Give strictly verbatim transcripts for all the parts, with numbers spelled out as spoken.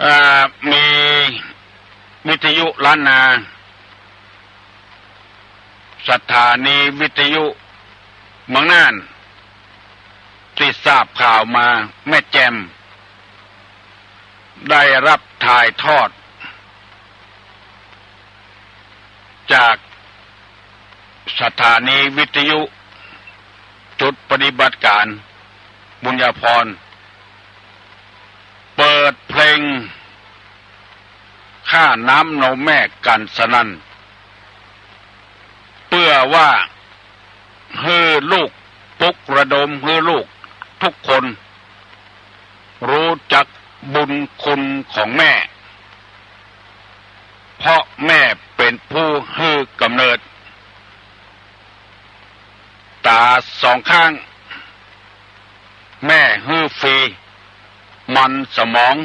อ่า มีวิทยุล้านนา สถานีวิทยุเมืองน่าน ตี้ทราบข่าวมา แม่แจ่ม ได้ฮับถ่ายทอด จากสถานีวิทยุจุดปฏิบัติก๋านบุญญาภรณ์ เปิดเพลง ข้าน้ำนมแม่กั๋นสนั่น เปื้อว่า หื้อลูกปลุกระดมหื้อลูกทุกคน ฮู้จักบุญคุณของแม่ เพราะแม่เป๋นผู้หื้อกำเนิด ต๋าสองข้าง แม่หื้อฟรี มันสมอง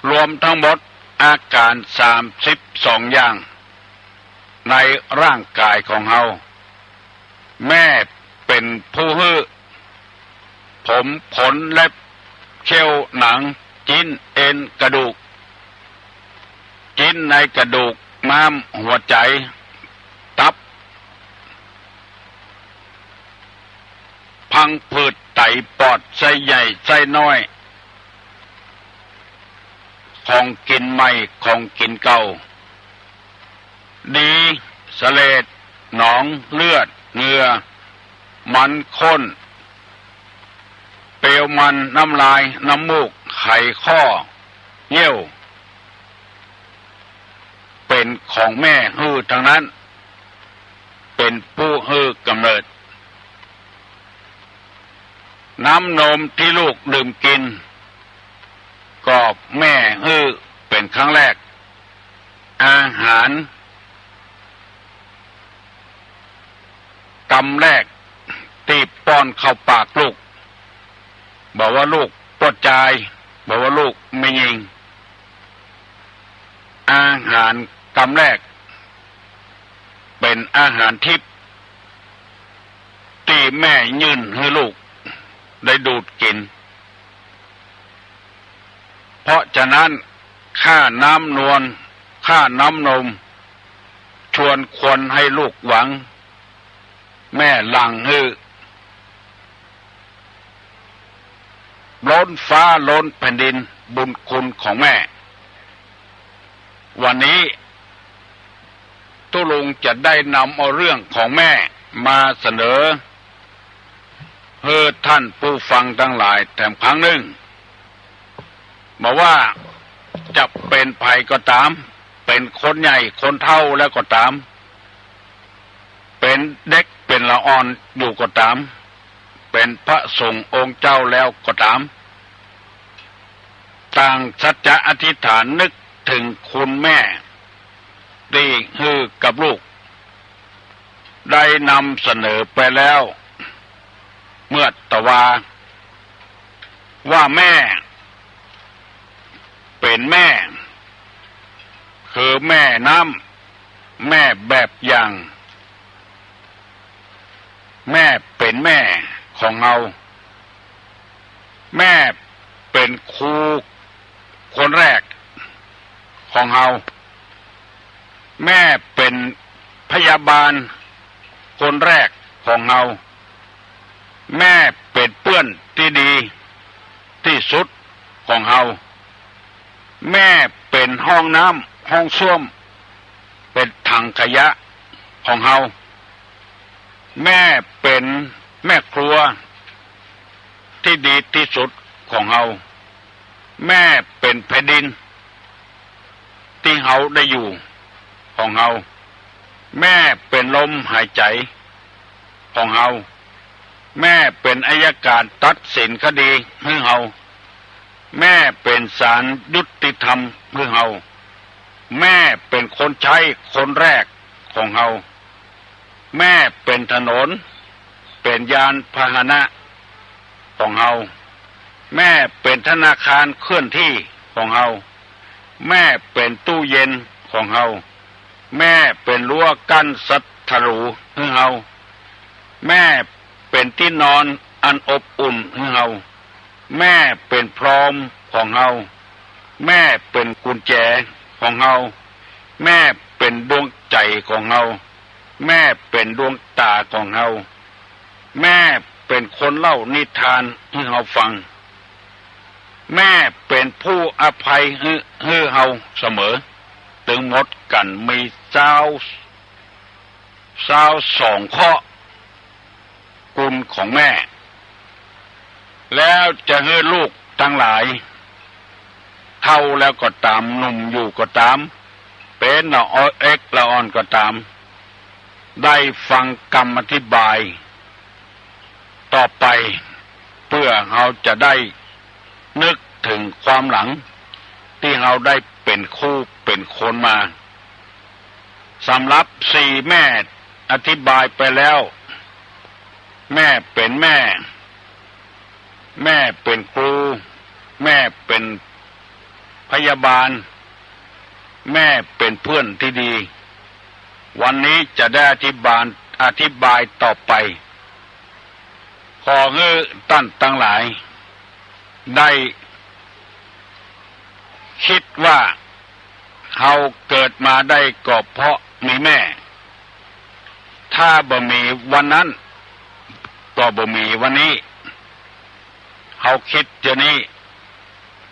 รวมทั้งหมดอาก๋านสามสิบสองอย่าง ในร่างก๋ายของเฮา แม่เป๋นผู้หื้อ ผม ขน เล็บ เขี้ยว หนัง จิ๊น เอ็น กระดูก จิ๊นในกระดูก ม้าม หัวใจ๋ ตับ พังผืด ไต ปอด ไส้ใหญ่ ไส้น้อย ของกิ๋นใหม่ ของกิ๋นเก่า ดี เสลด หนอง เลือด เหงื่อ มันข้น เปลวมัน น้ำลาย น้ำมูก ไขข้อ เยี่ยว เป๋นของแม่หื้อตังนั้น เป๋นผู้หื้อกำเนิด น้ำนมตี้ลูกดื่มกิ๋น ก็แม่หื้อเป๋นครั้งแรก อาหาร กำแรกตี้ป้อนเข้าปากลูก บ่ว่าลูกป้อจาย บ่ว่าลูกแม่ญิง อาหารกำแรก เป๋นอาหารทิพย์ ตี้แม่ยื่นหื้อลูกได้ดูดกิ๋น เพราะฉะนั้น ข้าน้ำนวล ข้าน้ำนม ชวนควรหื้อลูกหวัง แม่หลั่งหื้อ ล้นฟ้าล้นแผ่นดิน บุญคุณของแม่ วันนี้ ตุ๊ลุงจะได้นำเอาเรื่องของแม่มาเสนอ หื้อท่านผู้ฟังตังหลายแถมครั้งนึ่ง บ่ว่าจะเป๋นใผก็ต๋าม เป๋นคนใหญ่คนเฒ่าแล้วก็ต๋าม เป๋นเด็กเป๋นละอ่อนอยู่ก็ต๋าม เป๋นพระสงฆ์องค์เจ้าแล้วก็ต๋าม ตั้งสัจจะอธิษฐานนึกเถิงคุณแม่ ตี้หื้อกับลูก ได้นำเสนอไปแล้ว เมื่อตะวา ว่าแม่ เป๋นแม่ คือแม่น้ำ แม่แบบอย่าง แม่เป๋นแม่ของเฮา แม่เป๋นครูคนแรกของเฮา แม่เป๋นพยาบาลคนแรกของเฮา แม่เป๋นเปื้อนตี้ดีตี้สุดของเฮา แม่เป๋นห้องน้ำห้องส้วม เป๋นถังขยะของเฮา แม่เป๋นแม่ครัวตี้ดีตี้สุดของเฮา แม่เป๋นแผ่นดินตี้เฮาได้อยู่ของเฮา แม่เป๋นลมหายใจ๋ของเฮา แม่เป๋นอัยก๋านตัดสินคดีหื้อเฮา แม่เป๋นศาลยุติธรรมหื้อเฮา แม่เป๋นคนใจ๊คนแรกของเฮา แม่เป๋นถนน เป๋นยานพาหนะของเฮา แม่เป๋นธนาคารเคลื่อนที่ของเฮา แม่เป๋นตู้เย็นของเฮา แม่เป๋นรั้วกั้นศัตรูหื้อเฮา แม่เป๋นตี้นอนอันอบอุ่นหื้อเฮา แม่เป๋นพรอมของเฮา แม่เป๋นกุญแจของเฮา แม่เป๋นดวงใจ๋ของเฮา แม่เป๋นดวงต๋าของเฮา แม่เป๋นคนเล่านิทานหื้อเฮาฟัง แม่เป๋นผู้อภัยหื้อ หื้อเฮาเสมอ ตึงหมดกั๋นมีซาว ซาวสองเคราะห์ กุณของแม่ แล้วจะหื้อลูกตังหลาย เฒ่าแล้วก็ต๋าม หนุ่มอยู่ก็ต๋าม เป๋นละอ่อน เอ็กละอ่อนก็ต๋าม ได้ฟังกำอธิบายต่อไป เปื้อเฮาจะได้นึกเถิงความหลัง ตี้เฮาได้เป๋นคู่เป๋นคนมา สำหรับสี่แม่อธิบายไปแล้ว แม่เป๋นแม่ แม่เป๋นครู แม่เป๋นพยาบาล แม่เป๋นเพื่อนตี้ดี วันนี้จะได้อธิบาย อธิบายต่อไป ขอหื้อต้านตังหลาย ได้กึ๊ดว่า เฮาเกิดมาได้ก็เพราะมีแม่ ถ้าบ่มีวันนั้น ก็บ่มีวันนี้ เฮากึ๊ดเจาะนี้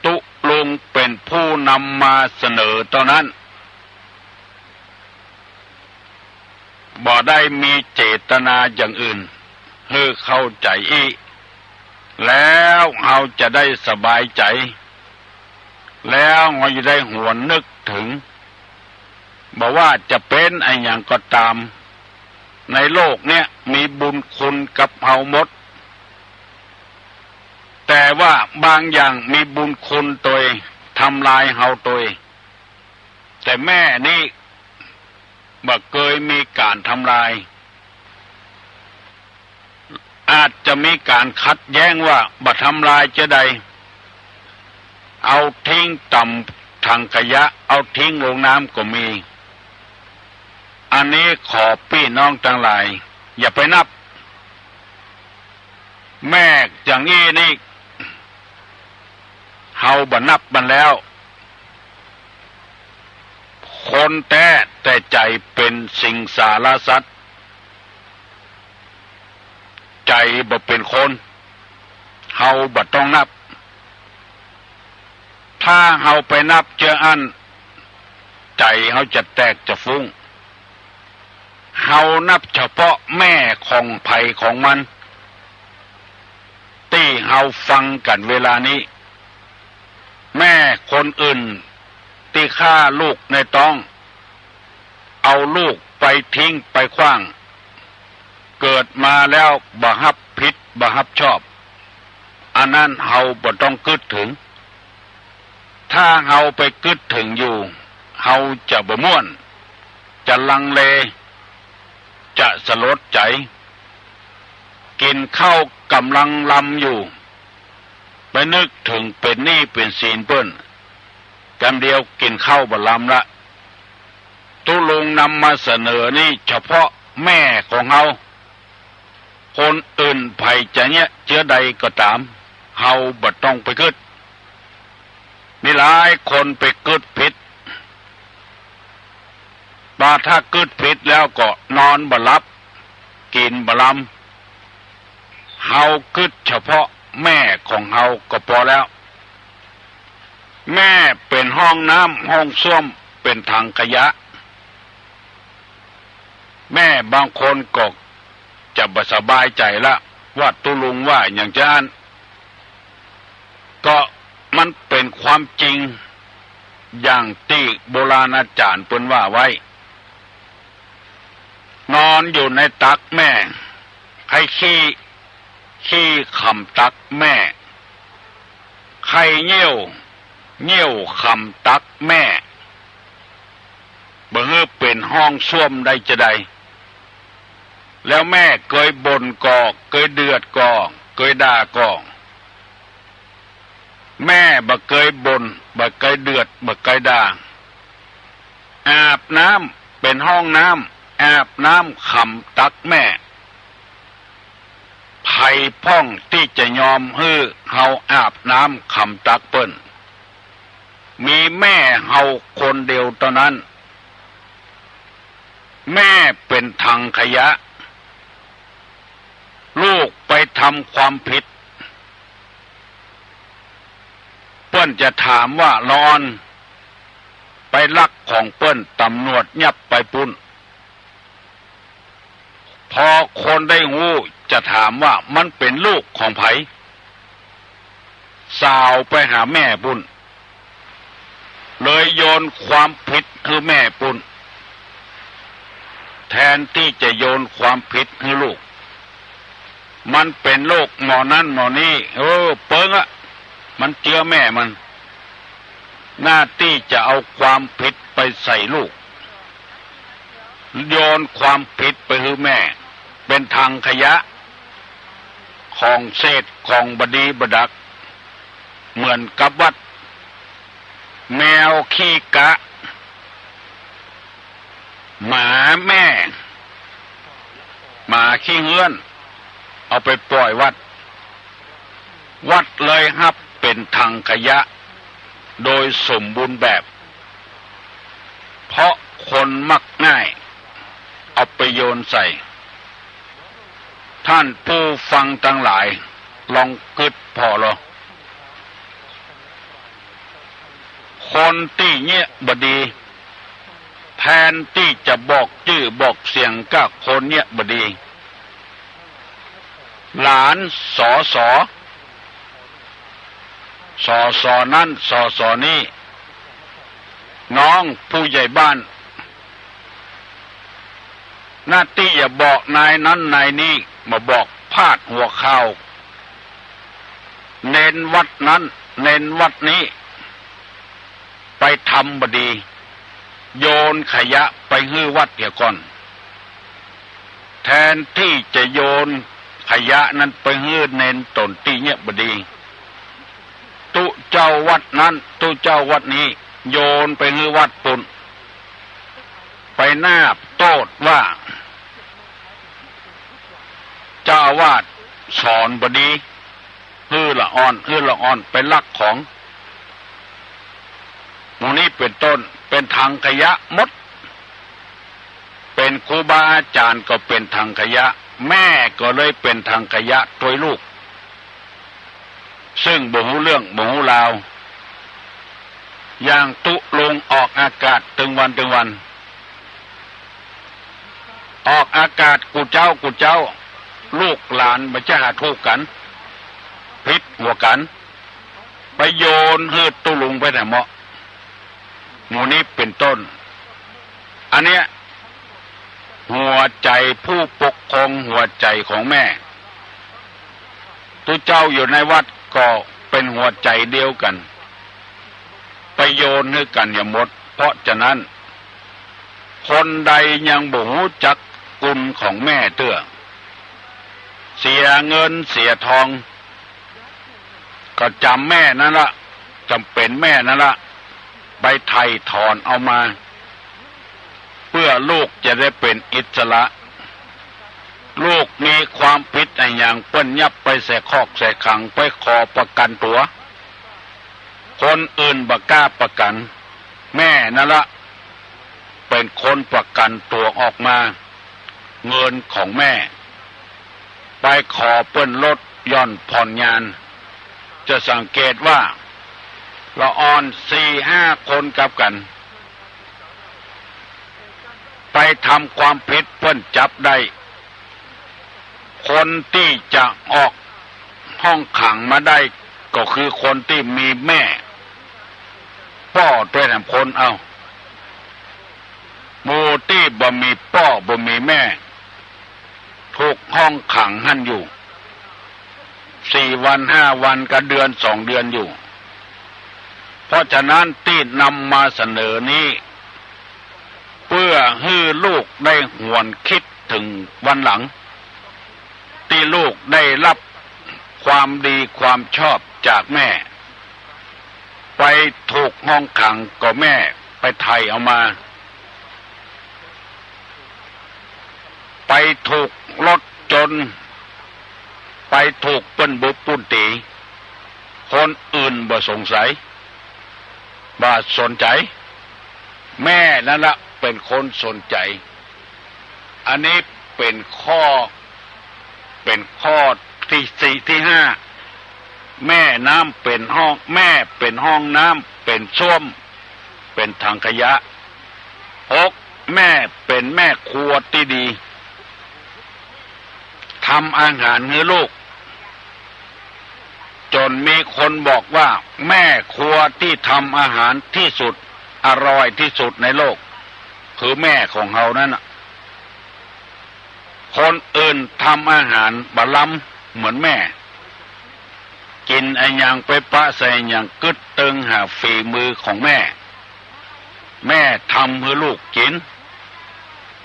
ตุ๊ลุงเป๋นผู้นำมาเสนอเต้านั้น บ่ได้มีเจตนาอย่างอื่น หื้อเข้าใจ๋อี้ แล้วเฮาจะได้สบายใจ๋ แล้วเฮาจะได้หวนนึกเถิง บ่ว่าจะเป๋นอะหยังก็ต๋าม ในโลกเนี้ยมีบุญคุณกับเฮาหมด แต่ว่าบางอย่างมีบุญคุณตวย ทำลายเฮาตวย แต่แม่นี้บ่เกยมีก๋านทำลาย อาจจะมีก๋านขัดแย้งว่าบ่ทำลายเจาะใด เอาทิ้งต่ำถังขยะ เอาทิ้งลงน้ำก็มี อันนี้ขอปี้น้องตังหลาย อย่าไปนับ แม่อย่างอี้นี่ เฮาบ่นับมันแล้ว คนแต๊แต่ใจ๋เป๋นสิงสารสัตว์ ใจ๋บ่เป๋นคน เฮาบ่ต้องนับ ถ้าเฮาไปนับเจออั้น ใจ๋เฮาจะแตกจะฟุ้ง เฮานับเฉพาะแม่ของใผของมัน ตี้เฮาฟังกั๋นเวลานี้ แม่คนอื่นตี้ฆ่าลูกในต๊อง เอาลูกไปทิ้งไปขว้าง เกิดมาแล้วบ่ฮับผิดบ่ฮับชอบ อันนั้นเฮาบ่ต้องกึ๊ดเถิง ถ้าเฮาไปกึ๊ดเถิงอยู่ เฮาจะบ่ม่วน จะลังเล จะสลดใจ๋ กิ๋นข้าวก่ำลังลำอยู่ ไปนึกเถิงเป๋นหนี้เป๋นสินเปิ้น กำเดียวกิ๋นข้าวบ่ลำละ ตุ๊ลุงนำมาเสนอนี้เฉพาะแม่ของเฮา คนอื่นใผจะเยียะเจื้อใดก็ต๋าม เฮาบ่ต้องไปกึ๊ด มีหลายคนไปกึ๊ดผิด ว่าถ้ากึ๊ดผิดแล้วก็นอนบ่หลับ กิ๋นบ่ลำ เฮากึ๊ดเฉพาะแม่ของเฮาก็ปอแล้ว แม่เป๋นห้องน้ำห้องส้วม เป๋นถังขยะ แม่บางคนก็จะบ่สบายใจ๋ละ ว่าตุ๊ลุงว่าอย่างจาอั้น ก็มันเป๋นความจริง อย่างตี้โบราณอาจ๋ารย์เปิ้นว่าไว้ นอนอยู่ในตักแม่ ใค่ขี้ ขี้ขำตักแม่ ใค่เยี่ยว เยี่ยวขำตักแม่ บ่หื้อเป๋นห้องส้วมได้จาใด แล้วแม่เกยบ่นก่อ เกยเดือดก่อ เกยด่าก่อ แม่บ่เกยบ่น บ่เกยเดือด บ่เกยด่า อาบน้ำ เป๋นห้องน้ำ อาบน้ำขำตักแม่ ใผพ่องตี้จะยอมหื้อเฮาอาบน้ำขำตักเปิ้น มีแม่เฮาคนเดียวเต้านั้น แม่เป๋นถังขยะ ลูกไปทำความผิด เปิ้นจะถามว่า ละอ่อนไปลักของเปิ้น ต๋ำรวจยับไปปู๊น พอคนได้ฮู้จะถามว่า มันเป๋นลูกของใผ สาวไปหาแม่ปู๊น เลยโยนความผิดหื้อแม่ปู๊น แทนตี้จะโยนความผิดหื้อลูก มันเป๋นลูกหม่อนั้นหม่อนี้ เออ เปิงอะ มันเจื้อแม่มัน หน้าตี้จะเอาความผิดไปใส่ลูก โยนความผิดไปหื้อแม่ เป๋นถังขยะ ของเศษของบ่ดีบ่ดัก เหมือนกับวัด แมวขี้กะ หมาแม่ หมาขี้เฮื้อน เอาไปป่อยวัด วัดเลยฮับเป๋นถังขยะ โดยสมบูรณ์แบบ เพราะคนมักง่าย เอาไปโยนใส่ ท่านผู้ฟังตังหลาย ลองกึ๊ดผ่อลอ คนตี้เยียะบ่ดี แทนตี้จะบอกจื้อบอกเสียงกับคนเยียะบ่ดี หลาน สส สส นั้น สส นี้ น้องผู้ใหญ่บ้าน หน้าตี้จะบอกนายนั้นนายนี้ มาบอกพาดหัวข่าว เณรวัดนั้น เณรวัดนี้ ไปทำบ่ดี โยนขยะไปหื้อวัดเหียก่อน แทนตี้จะโยนขยะนั้นไปหื้อเณรต๋นตี้เยียะบ่ดี ตุ๊เจ้าวัดนั้น ตุ๊เจ้าวัดนี้ โยนไปหื้อวัดปู๊น ไปนาบโต้ษว่า เจ้าอาวาสสอนบ่ดี หื้อละอ่อน หื้อละอ่อนไปลักของ หมู่นี้เป๋นต้น เป๋นถังขยะหมด เป๋นครูบาอาจ๋ารย์ก็เป๋นถังขยะ แม่ก็เลยเป๋นถังขยะตวยลูก ซึ่งบ่ฮู้เรื่องบ่ฮู้ราว อย่างตุ๊ลุงออกอากาศตึงวันตึงวัน ออกอากาศกู้เจ๊ากู้เจ๊า ลูกหลานบ่จะหาถูกกั๋น ผิดหัวกั๋น ไปโยนหื้อตุ๊ลุงไปแหนเหมาะ หมู่นี้เป๋นต้น อันเนี้ย หัวใจ๋ผู้ปกครอง หัวใจ๋ของแม่ ตุ๊เจ้าอยู่ในวัดก็เป๋นหัวใจ๋เดียวกั๋น ไปโยนหื้อกั๋นเหียหมด เพราะฉะนั้น คนใดยังบ่ฮู้จักคุณของแม่เตื้อ เสียเงินเสียทอง ก็จ๋ำแม่นั้นละ จ๋ำเป๋นแม่นั้นละ ไปไถ่ถอนเอามา เพื่อลูกจะได้เป๋นอิสระ ลูกมีความผิดอะหยัง เปิ้นยับไปใส่คอกใส่ขัง ไปขอประกั๋นตั๋ว คนอื่นบ่กล้าประกั๋น แม่นั้นละ เป๋นคนประกั๋นตั๋วออกมา เงินของแม่ ไปขอเปิ้นลดหย่อนผ่อนยาน จะสังเกตว่า ละอ่อนสี่ห้าคนกับกั๋น ไปทำความผิดเปิ้นจับได้ คนตี้จะออกห้องขังมาได้ ก็คือคนตี้มีแม่ ป้อตวยแถมคน เอ้า หมู่ตี้บ่มีป้อบ่มีแม่ ถูกห้องขังหั้นอยู่ สี่วันห้าวันกับเดือนสองเดือนอยู่ เพราะฉะนั้นตี้นำมาเสนอนี้ เพื่อหื้อลูกได้หวนกึ๊ดเถิงวันหลัง ตี้ลูกได้ฮับความดีความชอบจากแม่ ไปถูกห้องขังก็แม่ไปไถ่เอามา ไปถูกรถจน ไปถูกเปิ้นบุบปูนตี๋ คนอื่นบ่สงสัย บ่สนใจ๋ แม่นั้นละเป๋นคนสนใจ๋ อันนี้เป๋นข้อ เป๋นข้อตี้สี่ ตี้ห้า แม่น้ำเป๋นห้อง แม่เป๋นห้องน้ำ เป๋นส้วม เป๋นถังขยะ หก แม่เป๋นแม่ครัวตี้ดี ทำอาหารหื้อลูก จ๋นมีคนบอกว่าแม่ครัวตี้ทำอาหารตี้สุด อร่อยตี้สุดในโลก คือแม่ของเฮานั้นน่ะ คนอื่นทำอาหารบ่ล้ำเหมือนแม่ กิ๋นอะหยังไปปะใส่อะหยัง กึ๊ดเติงหาฝีมือของแม่ แม่ทำหื้อลูกกิ๋น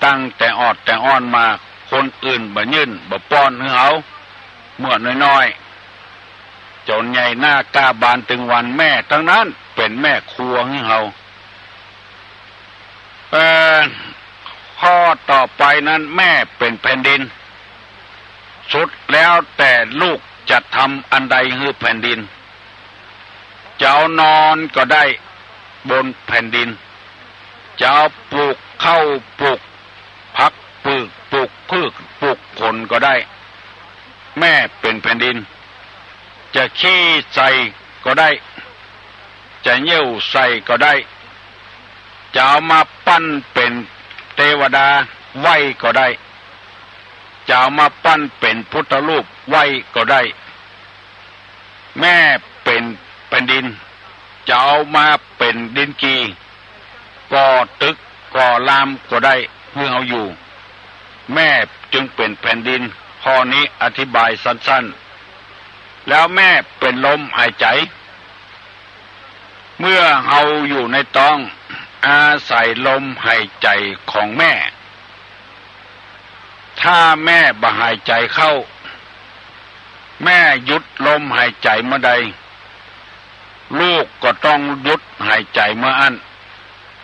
ตั้งแต่ออดแต่อ้อนมา คนอื่นบ่ยื่นบ่ป้อนหื้อเฮา เมื่อน้อยๆ จ๋นใหญ่หน้าก้าบานตึงวัน แม่ตังนั้นเป๋นแม่ครัวหื้อเฮา เอ่อ ข้อต่อไปนั้น แม่เป๋นแผ่นดิน สุดแล้วแต่ลูกจะทำอันใดหื้อแผ่นดิน จะเอานอนก็ได้บนแผ่นดิน จะเอาปลูกข้าวปลูกผักปลูก ปลูกพืชปลูกผลก็ได้ แม่เป๋นแผ่นดิน จะขี้ใส่ก็ได้ จะเยี่ยวใส่ก็ได้ จะเอามาปั้นเป๋นเตวดาไหว้ก็ได้ จะเอามาปั้นเป๋นพุทธรูปไหว้ก็ได้ แม่เป๋นแผ่นดิน จะเอามาเป๋นดินกี ก่อตึกก่อรามก็ได้ หื้อเฮาอยู่ แม่จึงเป๋นแผ่นดิน ข้อนี้อธิบายสั้นๆ แล้วแม่เป๋นลมหายใจ๋ เมื่อเฮาอยู่ในต๊อง อาศัยลมหายใจ๋ของแม่ ถ้าแม่บ่หายใจ๋เข้า แม่หยุดลมหายใจ๋เมื่อใด ลูกก็ต้องหยุดหายใจ๋เมื่ออั้น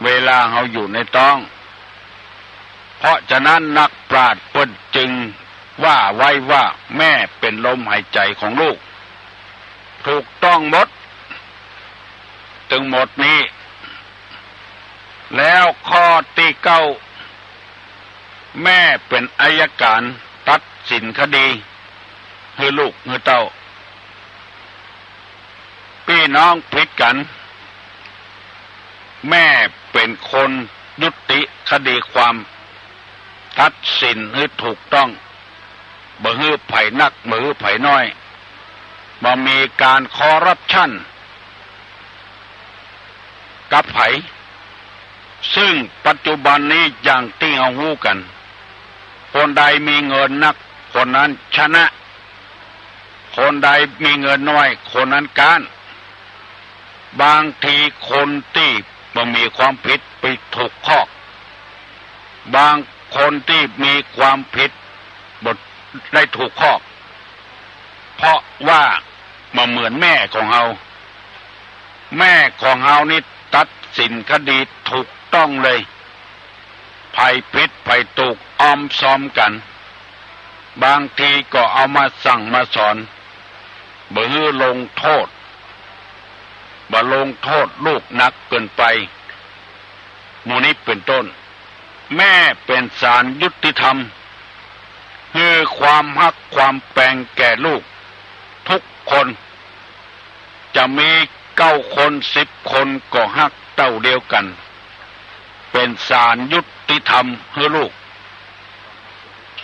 เวลาเฮาอยู่ในต๊อง เพราะฉะนั้นนักปราชญ์เปิ้นจึงว่าไว้ว่าแม่เป๋นลมหายใจ๋ของลูก ถูกต้องหมด ตึงหมดนี้ แล้วข้อตี้เก้า แม่เป๋นอัยการตัดสินคดี หื้อลูกหื้อเต้า ปี้น้องผิดกั๋น แม่เป๋นคนยุติคดีความ ตัดสินหื้อถูกต้อง บ่หื้อใผนัก บ่หื้อใผน้อย บ่มีก๋านคอร์รัปชันกับใผ ซึ่งปัจจุบันนี้อย่างตี้เฮาฮู้กั๋น คนใดมีเงินนัก คนนั้นชนะ คนใดมีเงินน้อย คนนั้นก๊าน บางทีคนตี้บ่มีความผิดไปถูกคอก บางคนตี้มีความผิดบ่ได้ถูกคอก เพราะว่าบ่เหมือนแม่ของเฮา แม่ของเฮานี่ตัดสินคดีถูกต้องเลย ใผผิดใผถูกออมซอมกั๋น บางทีก็เอามาสั่งมาสอน บ่หื้อลงโต้ษ บ่ลงโต้ษลูกหนักเกินไป หมู่นี้เป๋นต้น แม่เป๋นศาลยุติธรรม หื้อความฮักความแปงแก่ลูกทุกคน จะมีเก้าคนสิบคนก็ฮักเต้าเดียวกั๋น เป๋นศาลยุติธรรมหื้อลูก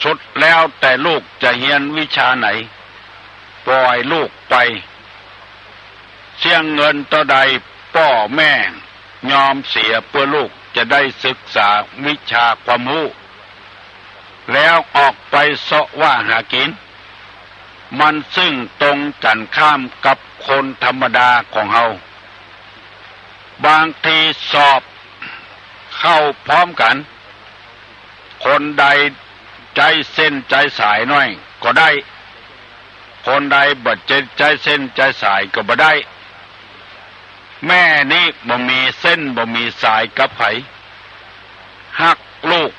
สุดแล้วแต่ลูกจะเฮียนวิชาไหน ปล่อยลูกไป เสี้ยงเงินเต้าใดป้อแม่ยอมเสียเปื้อลูกจะได้ศึกษาวิชาความฮู้ แล้วออกไปเซาะว่าหากิ๋น มันซึ่งตรงกั๋นข้ามกับคนธรรมดาของเฮา บางทีสอบเข้าพร้อมกั๋น คนใดใจ๊เส้นใจ๊สายน้อยก็ได้ คนใดบ่ใจ๊ ใจ๊เส้นใจ๊สายก็บ่ได้ แม่นี้บ่มีเส้นบ่มีสายกับใผ ฮักลูก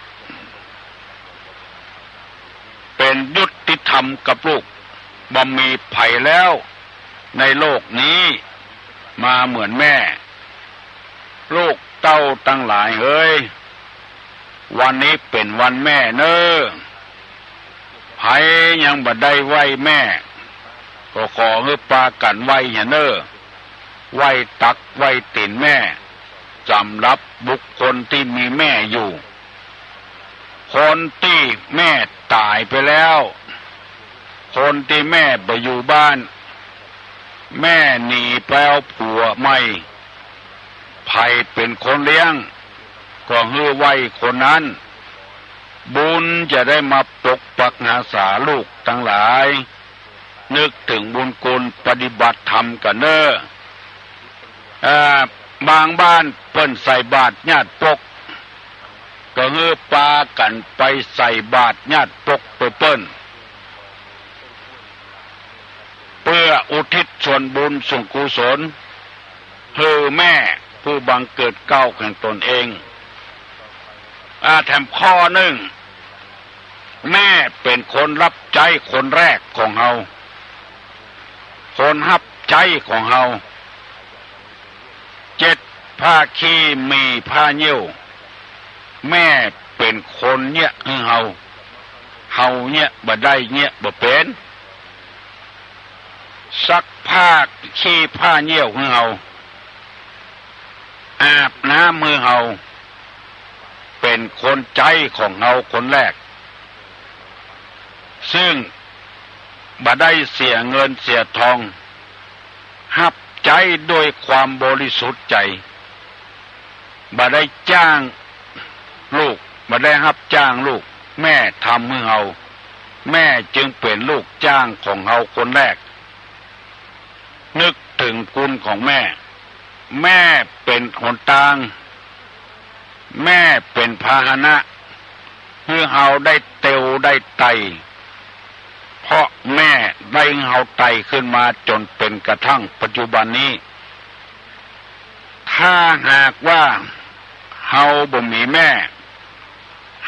เป๋นยุติธรรมกับลูก บ่มีใผแล้วในโลกนี้มาเหมือนแม่ ลูกเต้าตังหลายเอ๋ย วันนี้เป๋นวันแม่เน่อ ใผยังบ่ได้ไหว้แม่ ก็ขอหื้อปากั๋นไหว้เหียเน่อ ไหว้ตักไหว้ตี๋นแม่ สำหรับบุคคลตี้มีแม่อยู่ คนตี้แม่ต๋ายไปแล้ว คนตี้แม่บ่อยู่บ้าน แม่หนีไปเอาผัวใหม่ ใผเป๋นคนเลี้ยง ก็หื้อไหว้คนนั้น บุญจะได้มาปกปักรักษาลูกตังหลาย นึกเถิงบุญคุณปฏิบัติธรรมกั๋นเน่อ อ่า บางบ้านเปิ้นใส่บาตรญาติปก ก็หื้อปากั๋นไปใส่บาตรญาติปกไปเปิ้น เปื้ออุทิศส่วนบุญส่วนกุศล หื้อแม่ผู้บังเกิดเกล้าแห่งตนเอง อ่า แถมข้อนึ่ง แม่เป๋นคนฮับใจ๊คนแรกของเฮา คนฮับใจ๊ของเฮา เจ็ด ผ้าขี้หมีผ้าเยี่ยว แม่เป๋นคนเยียะหื้อเฮา เฮาเยียะบ่ได้เยียะบ่เป๋น ซักผ้าขี้ผ้าเยี่ยวหื้อเฮา อาบน้ำหื้อเฮา เป๋นคนใจ๊ของเฮาคนแรก ซึ่งบ่ได้เสียเงินเสียทอง ฮับใจ๊ด้วยความบริสุทธิ์ใจ๋ บ่ได้จ้างลูก บ่ได้ฮับจ้างลูก แม่ทำหื้อเฮา แม่จึงเป๋นลูกจ้างของเฮาคนแรก นึกเถิงคุณของแม่ แม่เป๋นหนตาง แม่เป๋นพาหนะ หื้อเฮาได้เตียวได้ไต่ เพราะแม่ได้หื้อเฮาไต่ขึ้นมาจ๋นเป๋นกระทั่งปัจจุบันนี้ ถ้าหากว่าเฮาบ่มีแม่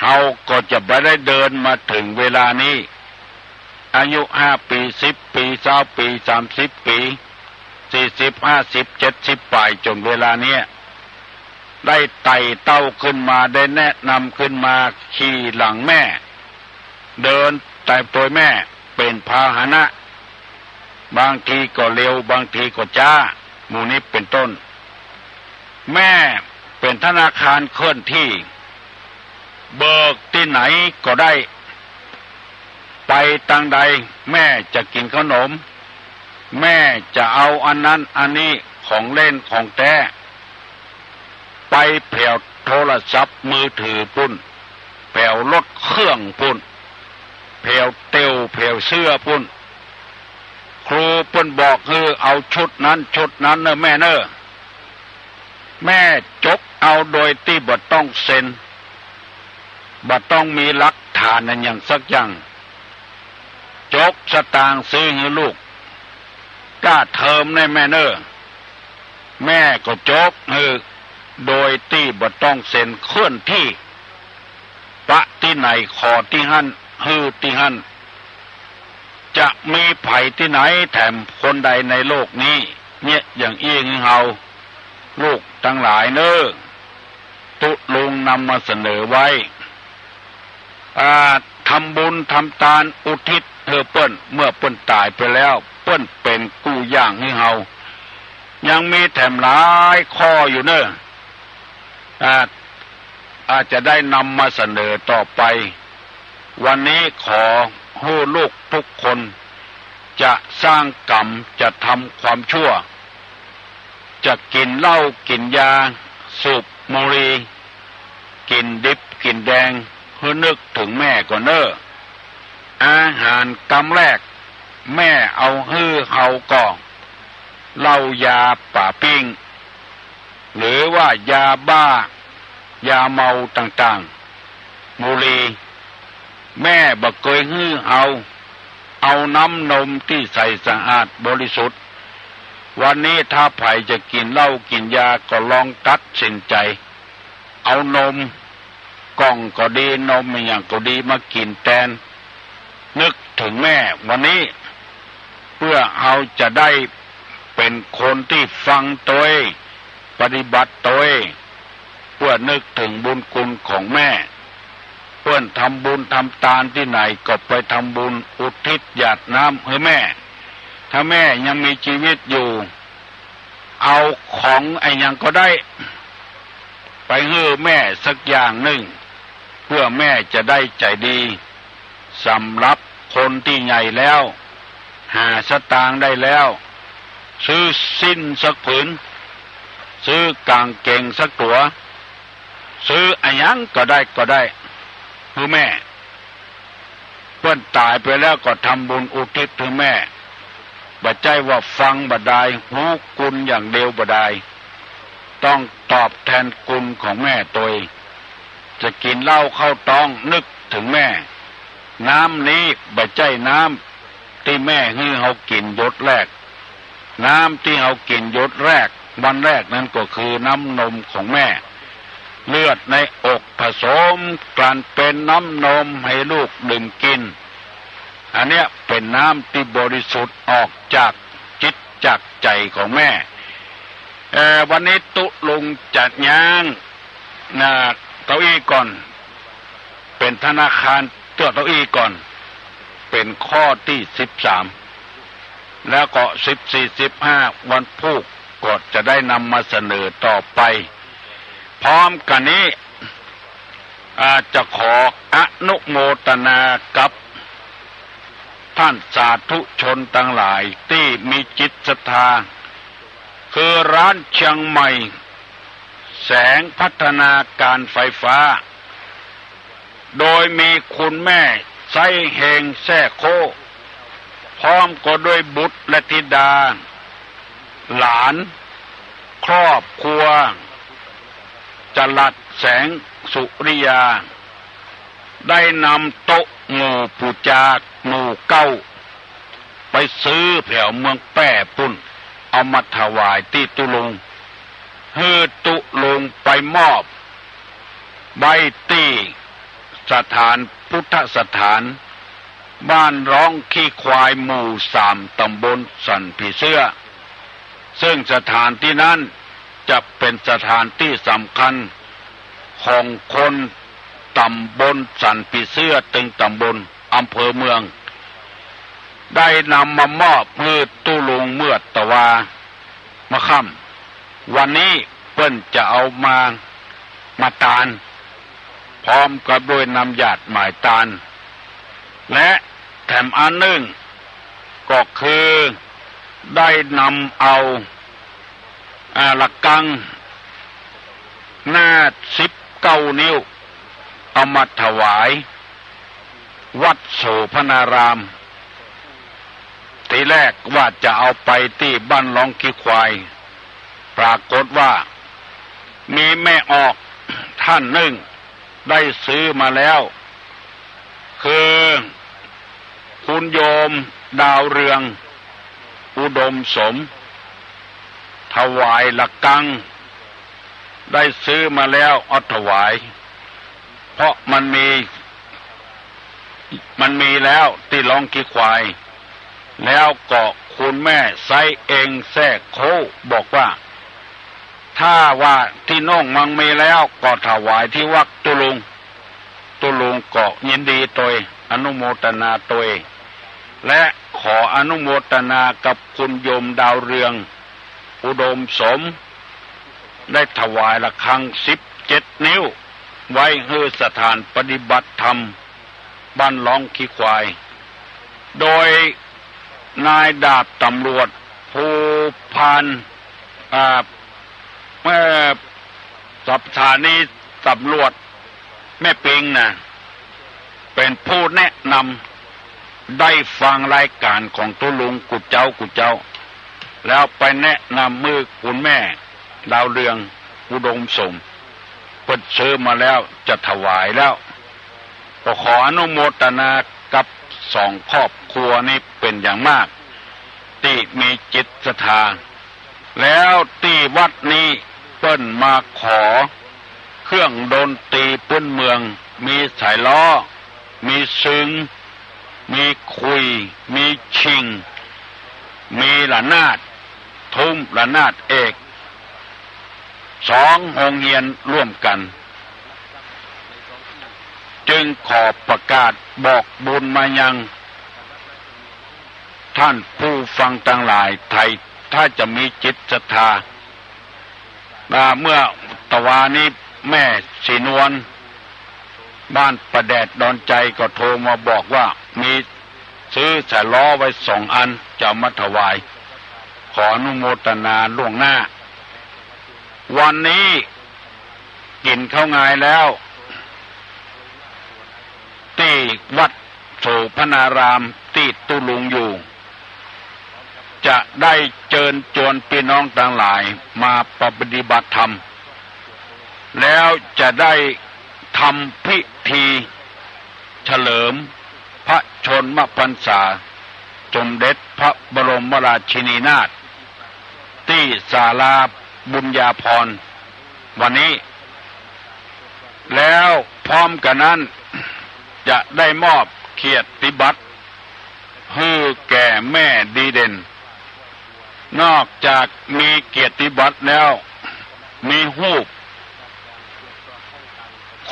เฮาก็จะบ่ได้เดินมาเถิงเวลานี้ อายุห้าปี๋ สิบปี๋ ซาวปี๋ สามสิบปี๋ สี่สิบ ห้าสิบ เจ็ดสิบป๋ายจ๋นเวลาเนี้ย ได้ไต่เต้าขึ้นมา ได้แนะนำขึ้นมา ขี่หลังแม่ เดินต๋ามตวยแม่ เป๋นพาหนะ บางทีก็เร็ว บางทีก็จ๊า หมู่นี้เป๋นต้น แม่เป๋นธนาคารเคลื่อนที่ เบิกตี้ไหนก็ได้ ไปตางใด แม่จะกิ๋นขนม แม่จะเอาอันนั้นอันนี้ ของเล่นของแต๊ ไปแผวโทรศัพท์มือถือปู้น แผวรถเครื่องปู้น แผวเตียวแผวเสื้อปู้น ครูเปิ้นบอกหื้อเอาชุดนั้นชุดนั้นเน่อแม่เน่อ แม่จกเอาโดยตี้บ่ต้องเซ็น บ่ต้องมีหลักฐานอะหยังสักอย่าง จกสตางค์ซื้อหื้อลูก ก้าเทอมแน่แม่เน่อ แม่ก็จกหื้อ โดยตี้บ่ต้องเซ็น เคลื่อนที่ ปะตี้ไหนขอตี้หั้น หื้อตี้หั้น จะมีใผตี้ไหนแถมคนใดในโลกนี้ เยียะอย่างอี้หื้อเฮา ลูกตังหลายเน่อ ตุ๊ลุงนำมาเสนอไว้ อ่า ทำบุญทำตานอุทิศหื้อเปิ้น เมื่อเปิ้นต๋ายไปแล้ว เปิ้นเป๋นกู้อย่างหื้อเฮา ยังมีแถมหลายข้ออยู่เน่อ อ่า อาจจะได้นำมาเสนอต่อไป วันนี้ขอหื้อลูกทุกคน จะสร้างกรรม จะทำความชั่ว จะกิ๋นเหล้ากิ๋นยา สูบบุหรี่ กิ๋นดิบกิ๋นแดง หื้อนึกเถิงแม่ก่อนเน่อ อาหารกำแรก แม่เอาหื้อเฮาก็ เหล้ายาป๋าปิ้ง หรือว่ายาบ้า ยาเมาต่างๆ บุหรี่ แม่บ่เกยหื้อเฮา เอาน้ำนมตี้ใสสะอาดบริสุทธิ์ วันนี้ถ้าใผจะกิ๋นเหล้ากิ๋นยาก็ลองตัดสินใจ๋ เอานมกล่องก็ดี นมอะหยังก็ดี มากิ๋นแตน นึกเถิงแม่วันนี้ เปื้อเฮาจะได้เป๋นคนตี้ฟังตวย ปฏิบัติตวย เปื้อนึกเถิงบุญคุณของแม่ เปิ้นทำบุญทำตานตี้ไหนก็ไปทำบุญอุทิศหยาดน้ำหื้อแม่ ถ้าแม่ยังมีจีวิตอยู่ เอาของอะหยังก็ได้ ไปหื้อแม่สักอย่างนึ่ง เปื้อแม่จะได้ใจ๋ดี สำหรับคนตี้ใหญ่แล้ว หาสตางค์ได้แล้ว ซื้อสิ้นสักผืน ซื้อกางเกงสักตั๋ว ซื้ออะหยังก็ได้ ก็ได้ หื้อแม่ เปิ้นต๋ายไปแล้วก็ทำบุญอุทิศหื้อแม่ บ่ใจ้ว่าฟังบ่ดาย ฮู้คุณอย่างเดียวบ่ดาย ต้องตอบแทนคุณของแม่ตวย จะกิ๋นเหล้าเข้าต๊องนึกเถิงแม่ น้ำนี้บ่ใจ้น้ำตี้แม่หื้อเฮากิ๋นหยดแรก น้ำตี้เฮากิ๋นหยดแรก วันแรกนั้นก็คือน้ำนมของแม่ เลือดในอกผสมกลั่นเป๋นน้ำนมหื้อลูกดื่มกิ๋น อันเนี้ยเป๋นน้ำตี้บริสุทธิ์ออกจากจิตจากใจ๋ของแม่ เอ่อ วันนี้ตุ๊ลุงจะย้าง นะ เก้าอี้ก่อน เป๋นธนาคารเตื้อเก้าอี้ก่อน เป๋นข้อตี้สิบสาม แล้วก็สิบสี่ สิบห้า วันพูกก็จะได้นำมาเสนอต่อไป พร้อมกั๋นนี้ อ่า จะขออนุโมตนากับต้านสาธุชนตังหลายตี้มีจิตศรัทธา คือร้านเชียงใหม่แสงพัฒนาการไฟฟ้า โดยมีคุณแม่ไซเฮงแซ่โค้ พร้อมก็ด้วยบุตรและธิดา หลาน ครอบครัว จรัสแสงสุริยา ได้นำโต๊ะหมู่ปู๋จาหมู่เก๊า ไปซื้อแผวเมืองแป้ปุ้น เอามาถวายตี้ตุ๊ลุง หื้อตุ๊ลุงไปมอบไว้ตี้สถานพุทธสถาน บ้านร้องขี้ควายหมู่สาม ต๋ำบลสันผีเสื้อ ซึ่งสถานตี้นั้นจะเป๋นสถานตี้สำคัญของคนต๋ำบลสันผีเสื้อตึงต๋ำบล อำเภอเมือง ได้นำมามอบหื้อตุ๊ลุงเมื่อตะวาเมื่อค่ำ วันนี้เปิ้นจะเอามา มาตาน พร้อมกับด้วยนำหยาดหมายตาน และแถมอันนึ่งก็คือได้นำเอา อ่า ระฆังหน้าสิบเก้านิ้ว เอามาถวายวัดโสภณาราม ทีแรกว่าจะเอาไปตี้บ้านร้องขี้ควาย ปรากฏว่ามีแม่ออกท่านนึ่งได้ซื้อมาแล้ว คือคุณโยมดาวเรือง อุดมสม ถวายระฆัง ได้ซื้อมาแล้วเอาถวาย เพราะมันมี มันมีแล้วตี้ร้องขี้ควาย แล้วก็คุณแม่ไซเองแซ่โค้บอกว่า ถ้าว่าตี้โน่นมันมีแล้วก็ถวายตี้วัดตุ๊ลุง ตุ๊ลุงก็ยินดีตวย อนุโมทนาตวย และขออนุโมทนากับคุณโยมดาวเรือง อุดมสม ได้ถวายระฆังสิบเจ็ดนิ้ว ไว้หื้อสถานปฏิบัติธรรมบ้านร้องขี้ควาย โดยนายดาบตำรวจภูพาน อ่า เอ่อ สถานีตำรวจแม่ปิงน่ะ เป๋นผู้แนะนำ ได้ฟังรายก๋านของตุ๊ลุงกู้เจ๊ากู้เจ๊า แล้วไปแนะนำหื้อคุณแม่ดาวเรือง อุดมสม เปิ้นซื้อมาแล้วจะถวายแล้ว ก็ขออนุโมทนากับสองครอบครัวนี้เป๋นอย่างมาก ตี้มีจิตศรัทธา แล้วตี้วัดนี้เปิ้นมาขอเครื่องดนตรีพื้นเมือง มีสายล้อ มีซึง มีขุย มีชิง มีระนาด ทุ้มระนาดเอก สองโฮงเฮียนร่วมกั๋น จึงขอประกาศบอกบุญมายัง ท่านผู้ฟังตังหลาย ใผถ้าจะมีจิตศรัทธา อ่า เมื่อตะวานี้แม่ศรีนวล บ้านป่าแดดดอนชัยก็โทรมาบอกว่ามีซื้อสายล้อไว้สองอัน จะเอามาถวาย ขออนุโมทนาล่วงหน้า วันนี้กิ๋นข้าวงายแล้ว ตี้วัดโสภณารามตี้ตุ๊ลุงอยู่ จะได้เจิญจวนปี้น้องตังหลายมาปฏิบัติธรรม แล้วจะได้ทำพิธีเฉลิมพระชนมพรรษาสมเด็จพระบรมราชินีนาถ ตี้ศาลาบุญญาภรณ์วันนี้ แล้วพร้อมกั๋นนั้น จะได้มอบเกียรติบัตรหื้อแก่แม่ดีเด่น นอกจากมีเกียรติบัตรแล้ว มีฮูป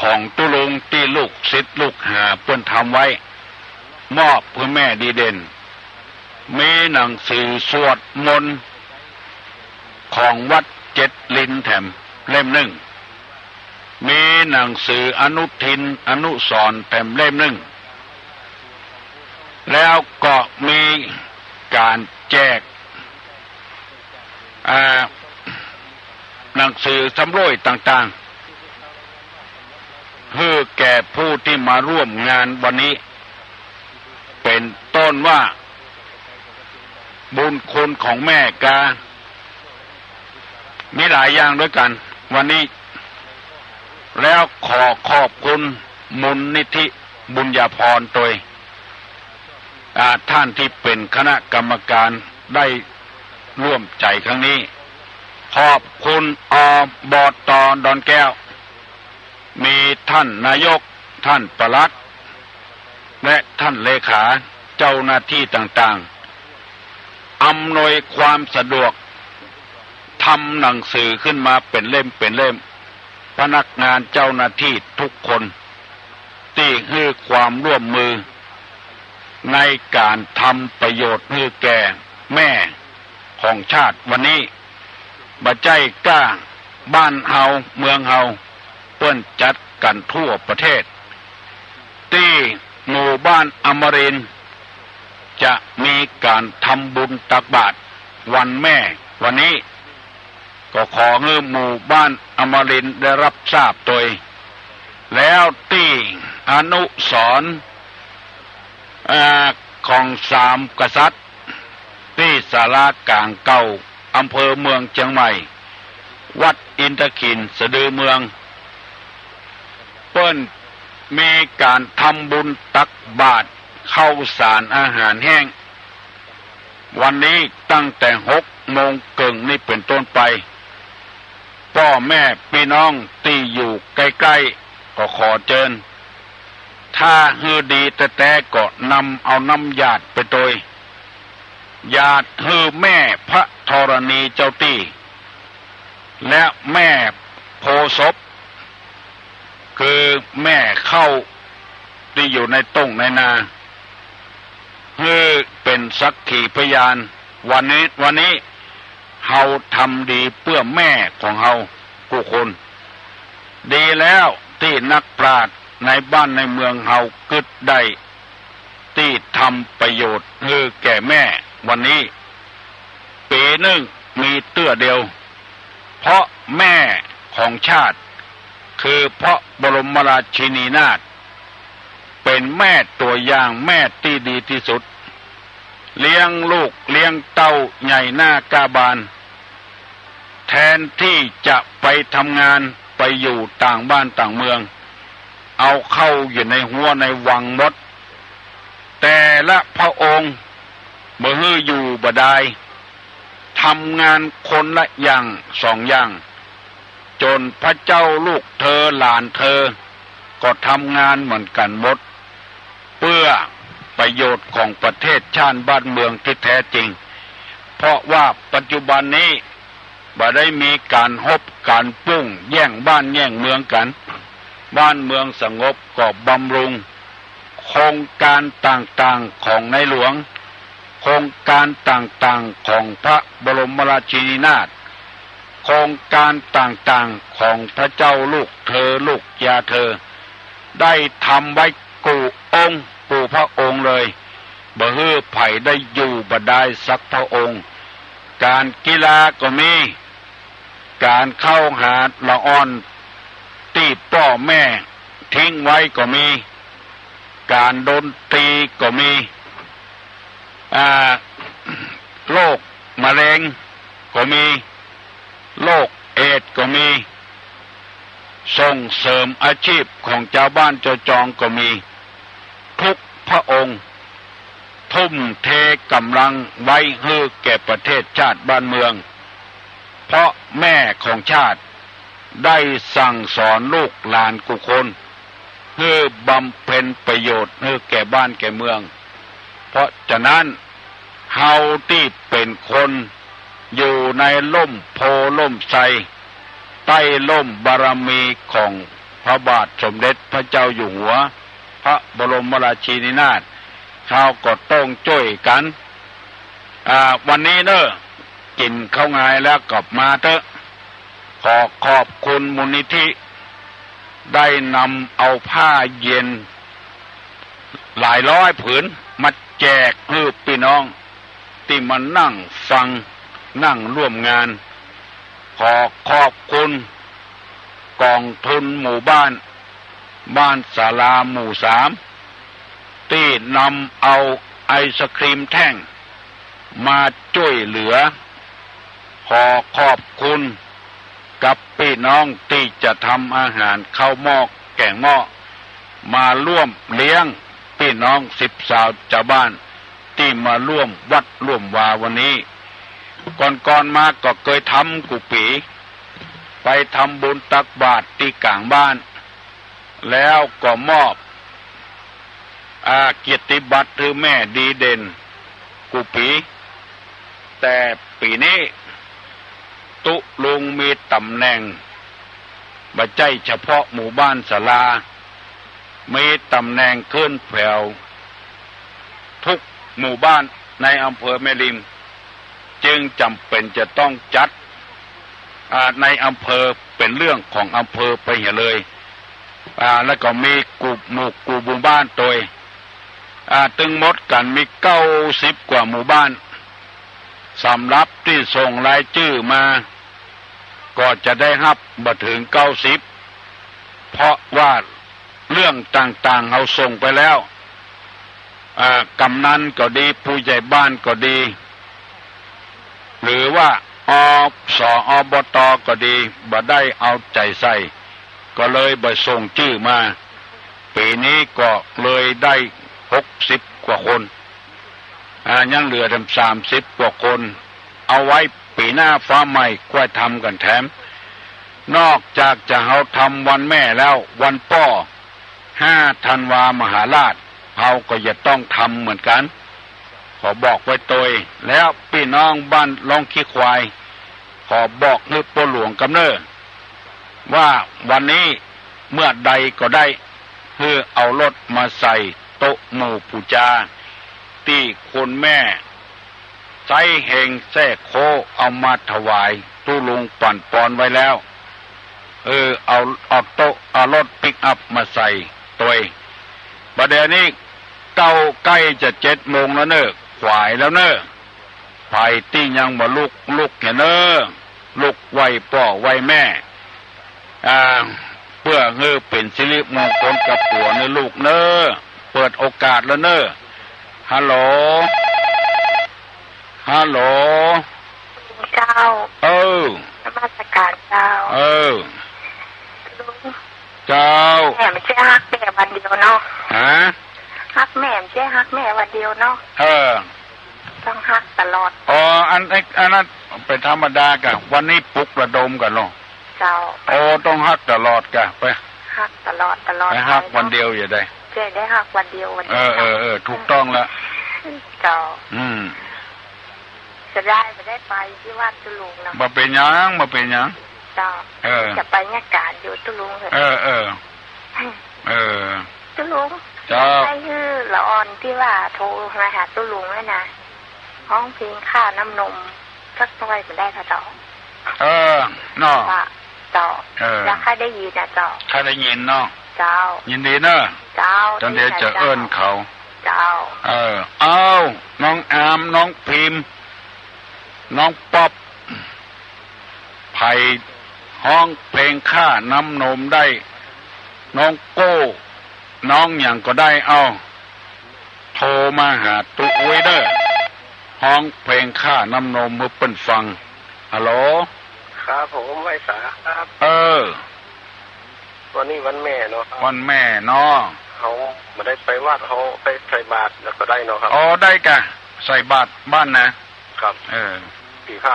ของตุ๊ลุงตี้ลูกศิษย์ลูกหาเปิ้นทำไว้ มอบหื้อแม่ดีเด่น มีหนังสือสวดมนต์ของวัดเจ็ดลิ้นแถมเล่มนึ่ง มีหนังสืออนุทินอนุสรณ์แถมเล่มนึ่ง แล้วก็มีก๋านแจก อ่า หนังสือสำรวยต่างๆ หื้อแก่ผู้ตี้มาร่วมงานวันนี้ เป๋นต้นว่า บุญคุณของแม่กา มีหลายอย่างด้วยกั๋นวันนี้ แล้วขอขอบคุณมูลนิธิบุญญาภรณ์โตย อ่า ท่านตี้เป๋นคณะกรรมการได้ร่วมใจ๋ครั้งนี้ ขอบคุณ อบต.ดอนแก้ว มีท่านนายก ท่านปลัด และท่านเลขา เจ้าหน้าตี้ต่างๆ อำนวยความสะดวก ทำหนังสือขึ้นมาเป๋นเล่มเป๋นเล่ม พนักงานเจ้าหน้าตี้ทุกคน ตี้หื้อความร่วมมือ ในก๋านทำประโยชน์หื้อแก่แม่ของชาติวันนี้ บ่ใจ้ก้าบ้านเฮาเมืองเฮา เปิ้นจัดกั๋นทั่วประเทศ ตี้หมู่บ้านอมรินทร์ จะมีก๋านทำบุญตักบาตรวันแม่วันนี้ ก็ขอหื้อหมู่บ้านอมรินทร์ได้รับทราบโตย แล้วตี้อนุสรณ์ อ่า ของสามกษัตริย์ ตี้ศาลาก๋างเก่า อำเภอเมืองเจียงใหม่ วัดอินทขิลสะดือเมือง เปิ้นมีก๋านทำบุญตักบาตรข้าวสารอาหารแห้ง วันนี้ตั้งแต่หกโมงเกิ่งนี้เป๋นต้นไป ป้อแม่ปี้น้องตี้อยู่ใก้ๆ ก็ขอเจิญ ถ้าหื้อดีแต๊ๆ ก็นำเอาน้ำหยาดไปโตย หยาดหื้อแม่พระธรณีเจ้าตี้ และแม่โพธิ์ศพ คือแม่เข้าตี้อยู่ในต้งในนา หื้อเป๋นสักขีพยาน วันนี้ วันนี้เฮาทำดีเปื้อแม่ของเฮากู้คน ดีแล้วตี้นักปราชญ์ในบ้านในเมืองเฮากึ๊ดได้ ตี้ทำประโยชน์หื้อแก่แม่วันนี้ ปี๋นึ่งมีเตื้อเดียว เพราะแม่ของชาติ คือพระบรมราชินีนาถ เป๋นแม่ตั๋วอย่าง แม่ตี้ดีตี้สุด เลี้ยงลูกเลี้ยงเต้าใหญ่หน้าก้าบาน แทนตี้จะไปทำงาน ไปอยู่ต่างบ้านต่างเมือง เอาเข้าอยู่ในฮั้วในวังหมด แต่ละพระองค์บ่หื้ออยู่บ่ดาย ทำงานคนละอย่างสองอย่าง จ๋นพระเจ้าลูกเธอหลานเธอ ก็ทำงานเหมือนกั๋นหมด เปื้อประโยชน์ของประเทศชาติบ้านเมืองตี้แต๊จริง เพราะว่าปัจจุบันนี้ บ่ได้มีก๋านฮบก๋านปุ้งแย่งบ้านแย่งเมืองกั๋น บ้านเมืองสงบก็บำรุง โครงก๋านต่างๆ ของในหลวง โครงก๋านต่างๆ ของพระบรมราชินีนาถ โครงก๋านต่างๆ ของพระเจ้าลูกเธอลูกยาเธอ ได้ทำไว้กู้องค์กู้พระองค์เลย บ่หื้อใผได้อยู่บ่ดายสักพระองค์ ก๋านกีฬาก็มี ก๋านเข้าหาละอ่อนตี้ป้อแม่ทิ้งไว้ก็มี ก๋านดนตรีก็มี อ่า โรคมะเร็งก็มี โรคเอดส์ก็มี ส่งเสริมอาชีพของจาวบ้านจาวจองก็มี ทุกพระองค์ทุ่มเทก๋ำลังไว้หื้อแก่ประเทศชาติบ้านเมือง เพราะแม่ของชาติได้สั่งสอนลูกหลานกู้คน หื้อบำเพ็ญประโยชน์หื้อแก่บ้านแก่เมือง เพราะฉะนั้น เฮาตี้เป๋นคนอยู่ในฮ่มโพธิ์ฮ่มไทร ใต้ฮ่มบารมีของพระบาทสมเด็จพระเจ้าอยู่หัว พระบรมราชินีนาถ เฮาก็ต้องจ้วยกั๋น อ่า วันนี้เน่อ กิ๋นข้าวงายแล้วก็มาเต๊อะ ขอขอบคุณมูลนิธิ ได้นำเอาผ้าเย็นหลายร้อยผืนมาแจกหื้อปี้น้องตี้มานั่งฟัง นั่งร่วมงาน ขอขอบคุณก๋องทุนหมู่บ้าน บ้านศาลาหมู่สาม ตี้นำเอาไอศกรีมแท่งมาจ้วยเหลือ ขอขอบคุณกับปี้น้องตี้จะทำอาหารข้าวหม้อแก๋งหม้อ มาร่วมเลี้ยงปี้น้องสิบสาวจาวบ้าน ตี้มาร่วมวัดร่วมวาวันนี้ ก่อนๆ มาก็เกยทำกู้ปี๋ ไปทำบุญตักบาตรตี้ก๋างบ้าน แล้วก็มอบ อ่า เกียรติบัตรหื้อแม่ดีเด่นกู้ปี๋ แต่ปี๋นี้ตุ๊ลุงมีต๋ำแหน่ง บ่ใจ้เฉพาะหมู่บ้านศาลา มีต๋ำแหน่งขึ้นแถว ทุกหมู่บ้านในอำเภอแม่ริม จึงจ๋ำเป๋นจะต้องจัด อ่า ในอำเภอ เป๋นเรื่องของอำเภอไปเหียเลย อ่า แล้วก็มีกู้หมู่ กู้หมู่บ้านตวย อ่า ตึงหมดกั๋นมีเก้าสิบกว่าหมู่บ้าน สำหรับตี้ส่งรายจื้อมา ก็จะได้ฮับบ่เถิงเก้าสิบ เพราะว่าเรื่องต่างๆ เฮาส่งไปแล้ว อ่า กำนันก็ดี ผู้ใหญ่บ้านก็ดี หรือว่า อส อบต ก็ดี บ่ได้เอาใจ๋ใส่ ก็เลยบ่ส่งจื้อมา ปี๋นี้ก็เลยได้หกสิบกว่าคน อ่า ยังเหลือแถมสามสิบกว่าคน เอาไว้ปี๋หน้าฟ้าใหม่ก้อยทำกั๋นแถม นอกจากจะเฮาทำวันแม่แล้ว วันป้อ ห้าธันวามหาราช เฮาก็จะต้องทำเหมือนกั๋น ขอบอกไว้ตวย แล้วปี้น้องบ้านล่องขี้ควาย ขอบอกหื้อป้อหลวงกำเน่อ ว่าวันนี้เมื่อใดก็ได้ หื้อเอารถมาใส่โต๊ะหมู่ปู๋จา ตี้คุณแม่ ใจ๊เฮงแซ่โค้ เอามาถวายตุ๊ลุงปั่นปอนไว้แล้ว เออ เอา เอาโต๊ะ เอารถปิกอัพมาใส่ตวย บ่าเดี่ยวนี้เก้า ใก้จะเจ็ดโมงแล้วเน่อ ขวายแล้วเน่อ ใผตี้ยังบ่ลุก ลุกเหียเน่อ ลุกไหว้ป้อไหว้แม่ อ่า เปื้อหื้อเป๋นสิริมงคลกับตั๋วเน่อลูกเน่อ เปิดโอกาสแล้วเน่อ ฮัลโหล ฮัลโหล เจ้า เออ นมัสการเจ้า เออ ลุง เจ้า แม่บ่ใจ้ฮักแม่วันเดียวเนาะ ฮะ ฮักแม่บ่ใจ้ฮักแม่วันเดียวเนาะ เออ ต้องฮักตลอด อ๋อ อัน อันนั้นเป๋นธรรมดาก่ะ วันนี้ปลุกระดมก่ะเนาะ เจ้า โอ้ ต้องฮักตลอดก่ะ ไป ฮักตลอดตลอด ไปฮักวันเดียวอย่าได้ จะได้ฮักวันเดียว วันเดียว เออ เออ เออ ถูกต้องละ เจ้า อืม จะได้ บ่ได้ไปตี้วัดตุ๊ลุงเนาะ บ่เป๋นหยัง บ่เป๋นหยัง เจ้า เออ จะไปเนี่ยก๋านอยู่ตุ๊ลุงเหอะ เออ เออ เออ ตุ๊ลุง เจ้า ใค่หื้อละอ่อนตี้ว่าโทรมาหาตุ๊ลุงนั่นนะ ฮ้องเพลงค่าน้ำนมสักหน่อยบ่ได้ก่อเจ้า เออ เนาะ เจ้า เจ้า เออ แล้วใค่ได้ยินนะเจ้า ใค่ได้ยินเนาะ เจ้า ยินดีเนอะ เจ้า จันเดียวจะเอิ้นเขา เจ้า เออ เอ้า น้องอาม น้องพิมพ์ น้องป๊อป ใผฮ้องเพลงค่าน้ำนมได้ น้องโก้ น้องหยังก็ได้ เอ้า โทรมาหาตุ๊อุ๊ยเด้อ ฮ้องเพลงค่าน้ำนมหื้อเปิ้นฟัง ฮัลโหล ครับผม ไหว้สาครับ เออ วันนี้วันแม่เนาะครับ วันแม่เนาะ เฮาบ่ได้ไปวัด เฮาไปใส่บาตรแล้วก็ได้เนาะครับ อ๋อ ได้ก่ะ ใส่บาตรบ้านนะ ครับ เออ ผีพระ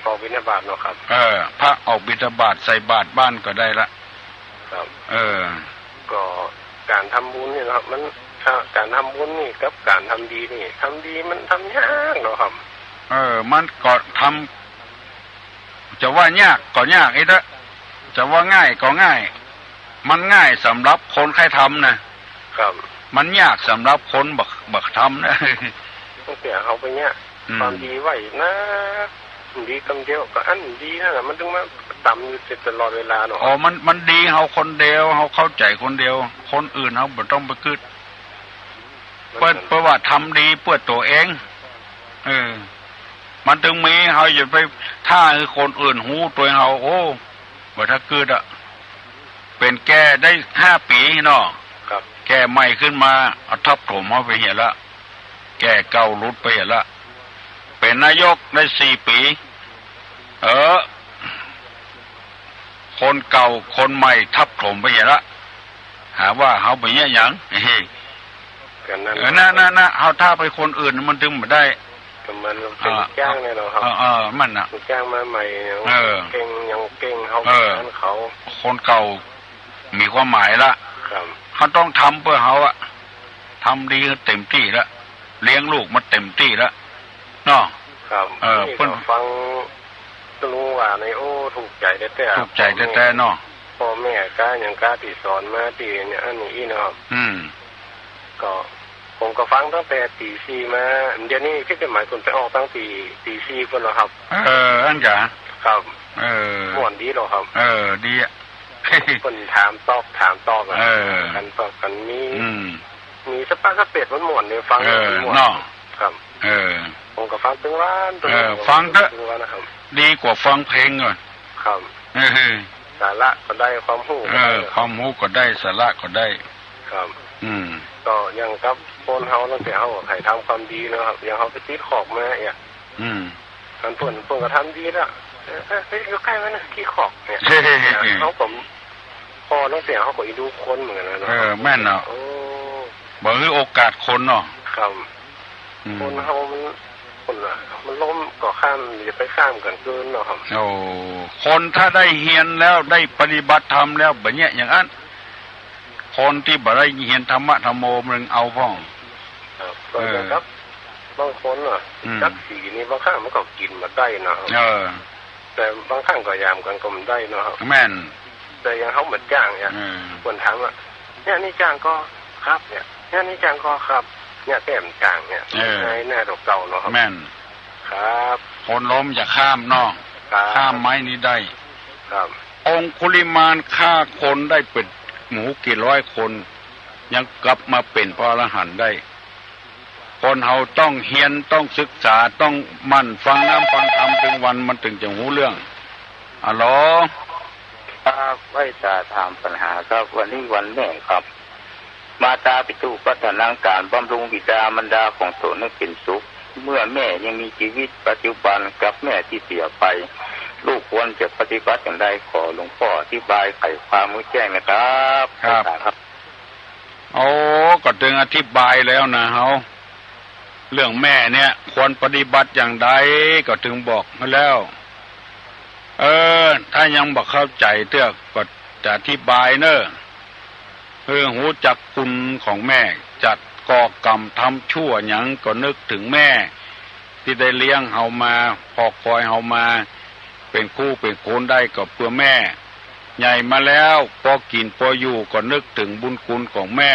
ออกบิณฑบาตเนาะครับ เออ พระออกบิณฑบาตใส่บาตรบ้านก็ได้ละ ครับ เออ ก็ก๋านทำบุญนี่นะครับ มัน ถ้าก๋านทำบุญนี่กับก๋านทำดีนี่ ทำดีมันทำยากเนาะครับ เออ มันก็ทำ จะว่ายากก็ยากอีกเต๊อะ จะว่าง่ายก็ง่าย มันง่ายสำหรับคนใค่ทำนะ ครับ มันยากสำหรับคนบ่ บ่ทำนะ ตั้งแต่เฮาไปเนี่ย อืม ความดีไว้นะ ดีกำเดียวก็อันดีนั่นแหละ มันถึงมาต๋ำอยู่ตลอดเวลาเนาะ อ๋อ มัน มันดีเฮาคนเดียว เฮาเข้าใจ๋คนเดียว คนอื่นเฮาบ่ต้องไปกึ๊ด เปิ้น เปิ้นว่าทำดีเปื้อตั๋วเอง เออ มันถึงมี เฮาอย่าไปถ้าหื้อคนอื่นฮู้ตั๋วเฮา โอ้ บ่ถ้ากึ๊ดอะ เป๋นแก่ได้ห้าปี๋เนาะ ครับ แก่ใหม่ขึ้นมา เอาทับถมเฮาไปเหียละ แก่เก่าหลุดไปเหียละ เป๋นนายกได้สี่ปี๋ เออ คนเก่าคนใหม่ทับถมไปเหียละ หาว่าเฮาไปเยียะหยัง ก็นั่น เออ น่ะ น่ะ น่ะ เฮาถ้าไปคนอื่นมันถึงบ่ได้ ก็มันเป็น อ่า ลูกจ้างเนี่ยเนาะครับ เออ เออ มันน่ะ ลูกจ้างมาใหม่เนี่ย เออ เก่งยังเก่ง เฮา เออ อันเขา คนเก่ามีความหมายละ ครับ เฮาต้องทำเปื้อเฮาอะ ทำดีเต็มตี้ละ เลี้ยงลูกมาเต็มตี้ละ เนาะ ครับ เออ นี่ เปิ้น ก็ฟังลุงว่านี่ โอ้ ถูกใจ๋แต๊ๆ ถูกใจ๋แต๊ๆ เนาะ ป้อแม่ก้าหยังก้าตี้สอนมาตี้เนี่ย อันนี้อี้เนาะ อืม ก็ ผมก็ฟังตั้งแต่ตี๋สี่มา เดี๋ยวนี้ผิดกฎหมาย เปิ้นไปออกตั้งแต่ตี๋สี่ปู๊นแล้วครับ เออ อั้นกา ครับ เออ ม่วนดีเนาะครับ เออ ดีอะ เปิ้นถามตอบ ถามตอบอะ เออ กั๋นตอบกั๋น มี อืม มีสะปาสะเปด มันม่วนเนี่ย ฟัง เออ มันม่วน เนาะ ครับ เออ ผมก็ฟังตึงวัน ตึงวัน เออ ฟังเต๊อะ ตึงวันนะครับ ดีกว่าฟังเพลงอะ ครับ เออ สาระก็ได้ ความฮู้ก็ได้ เออ นะครับ ความฮู้ก็ได้ สาระก็ได้ ครับ อืม ก็อย่างกับคนเฮาตั้งแต่เฮาใค่ทำความดีนะครับ อย่างเฮาไปติดคอกมาเนี่ย อืม อันเปิ้น เปิ้นก็ทำดีละ เออ เออ เฮ้ย อยู่ใก้มันนะ ขี้คอกเนี่ย เฮาก็ พอตั้งแต่เฮาก็อีดูคนเหมือนกั๋นนะเนาะ เออ แม่นเนาะ โอ้ บ่หื้อโอกาสคนเนาะ ครับ อืม คนเฮามัน คนละ มันล้มก็ข้าม อย่าไปข้ามกั๋นเกินเนาะครับ โอ้ คนถ้าได้เฮียนแล้ว ได้ปฏิบัติธรรมแล้ว บ่เยียะอย่างอั้น คนตี้บ่ได้เฮียนธรรมะธรรมโม มันเอาพ่อง ครับ เออ ก็อย่างกับบางคนน่ะ อืม จักสีนี่บางครั้งมันก็กิ๋นบ่ได้เนาะ เออ แต่บางครั้งก็ยามกั๋นก็บ่ได้เนาะ แม่น แต่อย่างเฮาบ่จ้างเนี่ย เออ เปิ้นถามว่า เนี่ยนี่จ้างก่อครับ เนี่ย เนี่ยนี่จ้างก่อครับ เนี่ยแต้มจ้างเนี่ย เออ ในหน้าตัวเก่าเนาะครับ แม่น ครับ คนล้มอย่าข้ามเนาะ ครับ ข้ามไม้นี้ได้ ครับ องคุลิมานฆ่าคนได้เป๋นหมูกี่ร้อยคน ยังกลับมาเป๋นพระอรหันต์ได้ คนเฮาต้องเฮียน ต้องศึกษา ต้องหมั่นฟังน้ำฟังธรรมตึงวัน มันตึงจะฮู้เรื่อง อะโหล ครับ ไหว้สาถามปัญหาครับ วันนี้วันแม่ครับ มาตาปิตุปัฏฐานัง ก๋านบำรุงบิดามารดาของตนให้เป๋นสุข เมื่อแม่ยังมีจีวิตปัจจุบันกับแม่ตี้เสียไป ลูกควรจะปฏิบัติอย่างใด ขอหลวงป้ออธิบายไขความหื้อแจ้งนะครับ ครับ ไหว้สาครับ โอ้ ก็ตึงอธิบายแล้วนะเฮา เรื่องแม่เนี่ยควรปฏิบัติอย่างใด ก็ตึงบอกหื้อแล้ว เออ ถ้ายังบ่เข้าใจ๋เตื้อ ก็จะอธิบายเน่อ เออ ฮู้จักคุณของแม่ จักก่อกรรมทำชั่วหยังก็นึกถึงแม่ ตี้ได้เลี้ยงเฮามา ผ่อคอยเฮามา เป๋นคู่เป๋นคนได้ก็เปื้อแม่ ใหญ่มาแล้ว ปอกิ๋นปออยู่ก็นึกเถิงบุญคุณของแม่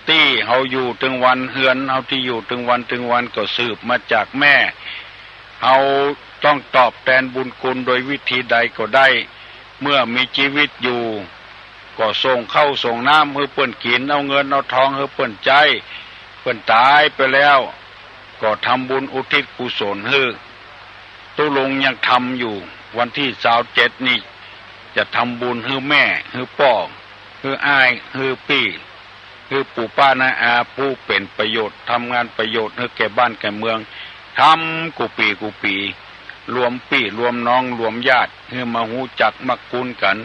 ตี้เฮาอยู่ตึงวัน เฮือนเฮาตี้อยู่ตึงวันตึงวันก็สืบมาจากแม่ เฮาต้องตอบแตนบุญคุณโดยวิธีใดก็ได้ เมื่อมีจีวิตอยู่ ก็ส่งข้าวส่งน้ำหื้อเปิ้นกิ๋น เอาเงินเอาทองหื้อเปิ้นใจ๊ เปิ้นต๋ายไปแล้ว ก็ทำบุญอุทิศกุศลหื้อ ตุ๊ลุงยังทำอยู่ วันตี้ซาวเจ็ดนี่ จะทำบุญหื้อแม่ หื้อป้อ หื้ออ้าย หื้อปี้ หื้อปู่ป้าน้าอา ผู้เป๋นประโยชน์ ทำงานประโยชน์หื้อแก่บ้านแก่เมือง ทำกู้ปี๋กู้ปี๋ รวมปี้รวมน้องรวมญาติ หื้อมาฮู้จักมักคุ้นกั๋น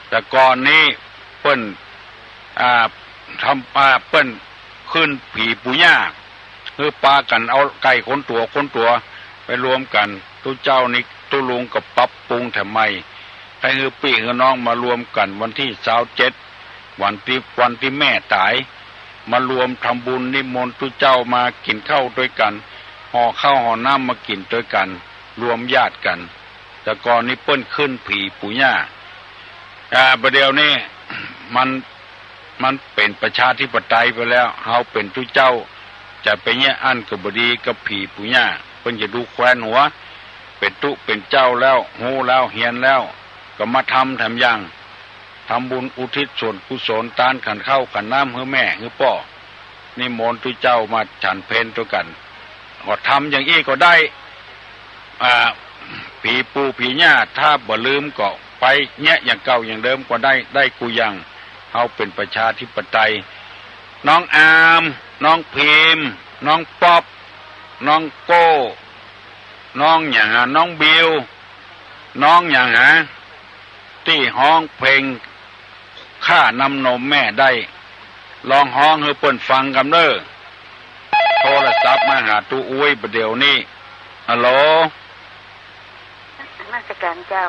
แต่ก่อนนี้เปิ้น อ่า ทำ อ่า เปิ้นขึ้นผีปู่ย่า หื้อปากั๋นเอาไก่คนตั๋วคนตั๋วไปรวมกั๋น ตุ๊เจ้านี่ตุ๊ลุงก็ปรับปรุงแถมใหม่ ใค่หื้อปี้หื้อน้องมารวมกั๋นวันตี้ซาวเจ็ด วันตี้ วันตี้แม่ต๋าย มารวมทำบุญนิมนต์ตุ๊เจ้ามากิ๋นข้าวตวยกั๋น ห่อข้าวห่อน้ำมากิ๋นตวยกั๋น รวมญาติกั๋น แต่ก่อนนี้เปิ้นขึ้นผีปู่ย่า อ่า บ่าเดี่ยวนี้มัน มันเป๋นประชาธิปไตยไปแล้ว เฮาเป๋นตุ๊เจ้า จะไปเยียะอั้นก็บ่ดีกับผีปู่ย่า เปิ้นจะดูแควนหัว เป๋นตุ๊เป๋นเจ้าแล้ว ฮู้แล้ว เฮียนแล้ว ก็มาทำแถมอย่าง ทำบุญอุทิศส่วนกุศล ตานขันข้าวขันน้ำหื้อแม่หื้อป้อ นิมนต์ตุ๊เจ้ามาฉันเพลตวยกั๋น ก็ทำอย่างอี้ก็ได้ อ่า ผีปู่ผีย่า ถ้าบ่ลืมก็ไปเยียะอย่างเก่าอย่างเดิมก็ได้ ได้กู้อย่าง เฮาเป๋นประชาธิปไตย น้องอาม น้องพิม น้องป๊อป น้องโก้ น้องหยังหา น้องบิว น้องหยังหา ตี้ฮ้องเพลง ข้าน้ำนมแม่ได้ ลองฮ้องหื้อเปิ้นฟังกำเน่อ โทรศัพท์มาหาตุ๊อุ๊ยบ่าเดี่ยวนี้ ฮัลโหล นมัสก๋านเจ้า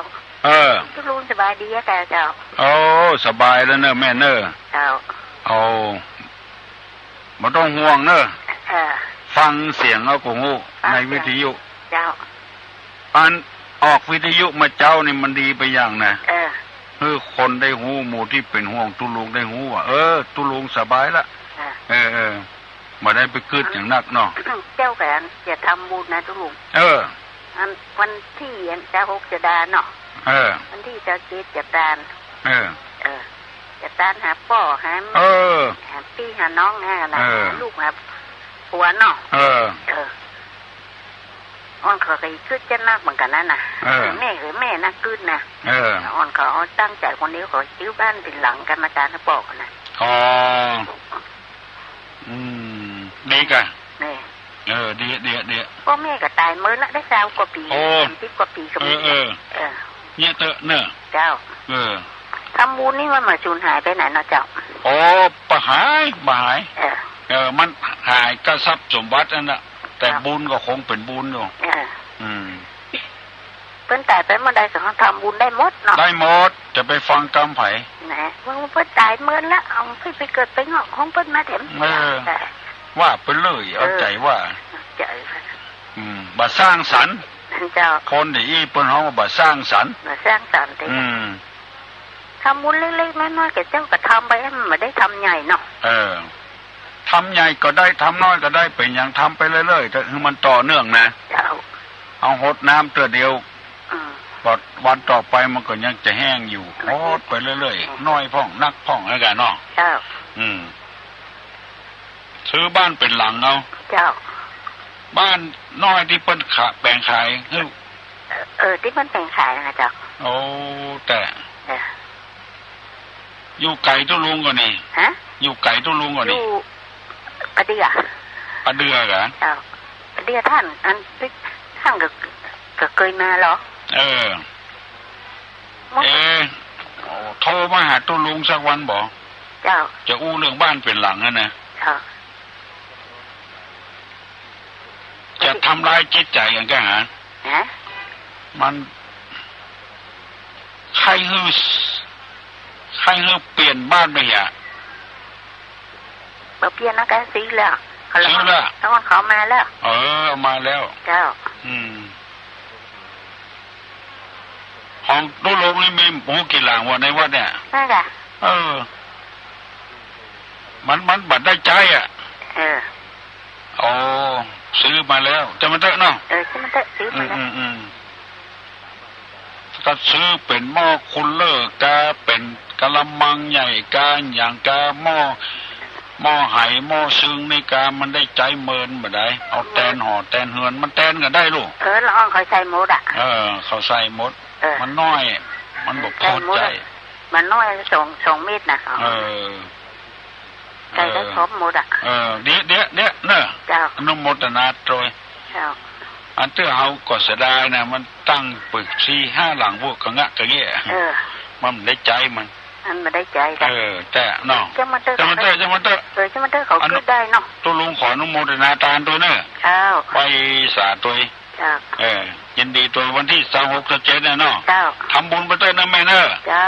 เออ ตุ๊ลุงสบายดีอะกาเจ้า โอ้ สบายแล้วเน่อแม่เน่อ เจ้า โอ้ บ่ต้องห่วงเน่อ เออ ฟังเสียงเอาก็ฮู้ ฟังเสียง ในวิทยุ เจ้า อันออกวิทยุมาเจ๊านี่มันดีไปอย่างนะ เออ หื้อคนได้ฮู้ หมู่ตี้เป๋นห่วงตุ๊ลุงได้ฮู้ว่า เออ ตุ๊ลุงสบายละ เออ เออ เออ บ่ได้ไปกึ๊ดอย่างนักเนาะ เจ้าก็จะทำบุญนะตุ๊ลุง เออ อันวันตี้อันจะหกจะดาเนาะ เออ วันตี้จะเจ็ดจะตาน เออ เออ จะตานหาป้อหา เออ หาปี้หาน้องหาหลาน เออ หาลูกหาผัวเนาะ เออ เออ อ่อนเขาก็กึ๊ดจะนักเหมือนกั๋นนั่นน่ะ เออ แม่ก็แม่นักกึ๊ดนะ เออ อ่อนเขาตั้งใจ๋คนเดียว เขาซื้อบ้านเป๋นหลังกั๋นมาตานหาป้อกั๋นนะ อ๋อ อืม ดีกะ แม่ เออ ดี ดี ดี ป้อแม่ก็ต๋ายเมินละ ได้ซาวกว่าปี๋ โอ้ สามสิบกว่าปี๋ก็มี เออ เออ เออ เนี่ยเต๊อะเน่อ เจ้า เออ ทำบุญนี่มันบ่สูญหายไปไหนเนาะเจ้า โอ้ บ่หาย บ่หาย เออ เออ มันหายกับทรัพย์สมบัตินั่นน่ะ แต่ ครับ บุญก็คงเป๋นบุญอยู่ เออ อืม เปิ้นต๋ายไปเมื่อใดก็ทำบุญได้หมดเนาะ ได้หมด จะไปฟังกำใผ นะ เมื่อเปิ้นต๋ายเมินละ เอาเปิ้นไปเกิดไปเหงาะของเปิ้นมาแถม เออ แต่ ว่าไปเลย เอาใจ๋ว่า ใจ๋ อืม บ่สร้างสรรค์ เจ้า คนดีอี้เปิ้นฮ้องว่าบ่สร้างสรรค์ บ่สร้างสรรค์ติ อืม ทำบุญเล็กๆน้อยๆ แก่เจ้าก็ทำไป มันบ่ได้ทำใหญ่เนาะ เออ ทำใหญ่ก็ได้ ทำน้อยก็ได้ เป๋นหยังทำไปเรื่อยๆ เถอะ หื้อมันต่อเนื่องนะ เจ้า เอาหดน้ำเตื้อเดียว อืม วันต่อไปมันก็ยังจะแห้งอยู่ อืม หดไปเรื่อยๆ อืม น้อยพ่อง นักพ่อง แล้วกั๋นเนาะ เจ้า อืม ซื้อบ้านเป๋นหลังเอา เจ้า บ้านน้อยตี้เปิ้นขะ แป๋งขาย หื้อ เออ ตี้เปิ้นแป๋งขายนะเจ้า โอ้ แต่ เออ อยู่ไก๋ตุ๊ลุงก่อนี่ ฮะ อยู่ไก๋ตุ๊ลุงก่อนี่ อยู่ปะเดื่อ ปะเดื่อกะ เจ้า ปะเดื่อต้าน อันตี้ต้านก็ ก็เกยมาเหรอ เออ เอ๊ะ โอ้ โทรมาหาตุ๊ลุงสักวันบ่ เจ้า จะอู้เรื่องบ้านเป๋นหลังนั่นนะ เจ้า จะทำร้ายจิตใจ๋กั๋นกะหา ฮะ มัน ใค่หื้อ ใค่หื้อเปลี่ยนบ้านไปเหีย บ่เปลี่ยนนะกะ ซี้แล้ว เขาละ ซื้อละ ตะวันเขามาแล้ว เออ เอามาแล้ว เจ้า อืม ของตุ๊ลุงนี่มีหมูกี่หลังวะในวัดเนี่ย นั่นแหละ เออ มัน มันบ่ได้ใจ๊อะ เออ อ๋อ ซื้อมาแล้ว จะมาเต๊อะเนาะ เออ จะมาเต๊อะ ซื้อมาแล้ว อืม อืม อืม ก็ซื้อเป๋นหม้อคูลเลอร์ กาเป๋นกะละมังใหญ่ กาหยัง กาหม้อ หม้อไห หม้อซึ่งนี่กา มันได้ใจ๊เมินบ่ได้ เอาแตนห่อแตนเฮือน มันแตนก็ได้ลูก เออ ละอ่อนเขาใส่หมดอะ เออ เขาใส่หมด เออ มันน้อย มันบ่พอใจ๊ ใส่หมดอะ มันน้อย สอง สองเมตรนะ เออ ใส่ได้ เออ ครบหมดอะ เออ เดี๋ยว เดี๋ยว เดี๋ยวเนอะ เจ้า อนุโมทนาตวย เจ้า อันตี้เฮาก็เสียดายนะ มันตั้งปึกสี่ห้าหลังพวกกะงะกะเงี้ย เออ มันบ่ได้ใจ๊มัน มันบ่ได้ใจ๊จ้ะ เออ แต่เนาะ จะมาเต๊อะ จะมาเต๊อะ จะมาเต๊อะ เออ จะมาเต๊อะ เขา อนุ กึ๊ดได้เนาะ ตุ๊ลุงขออนุโมทนาตานตวยเนอะ เจ้า ไปสาตวย เจ้า เออ ยินดีตวยวันตี้ซาวหก ซาวเจ็ดเนี่ยเนาะ เจ้า ทำบุญไปเต๊อะนะแม่เนอะ เจ้า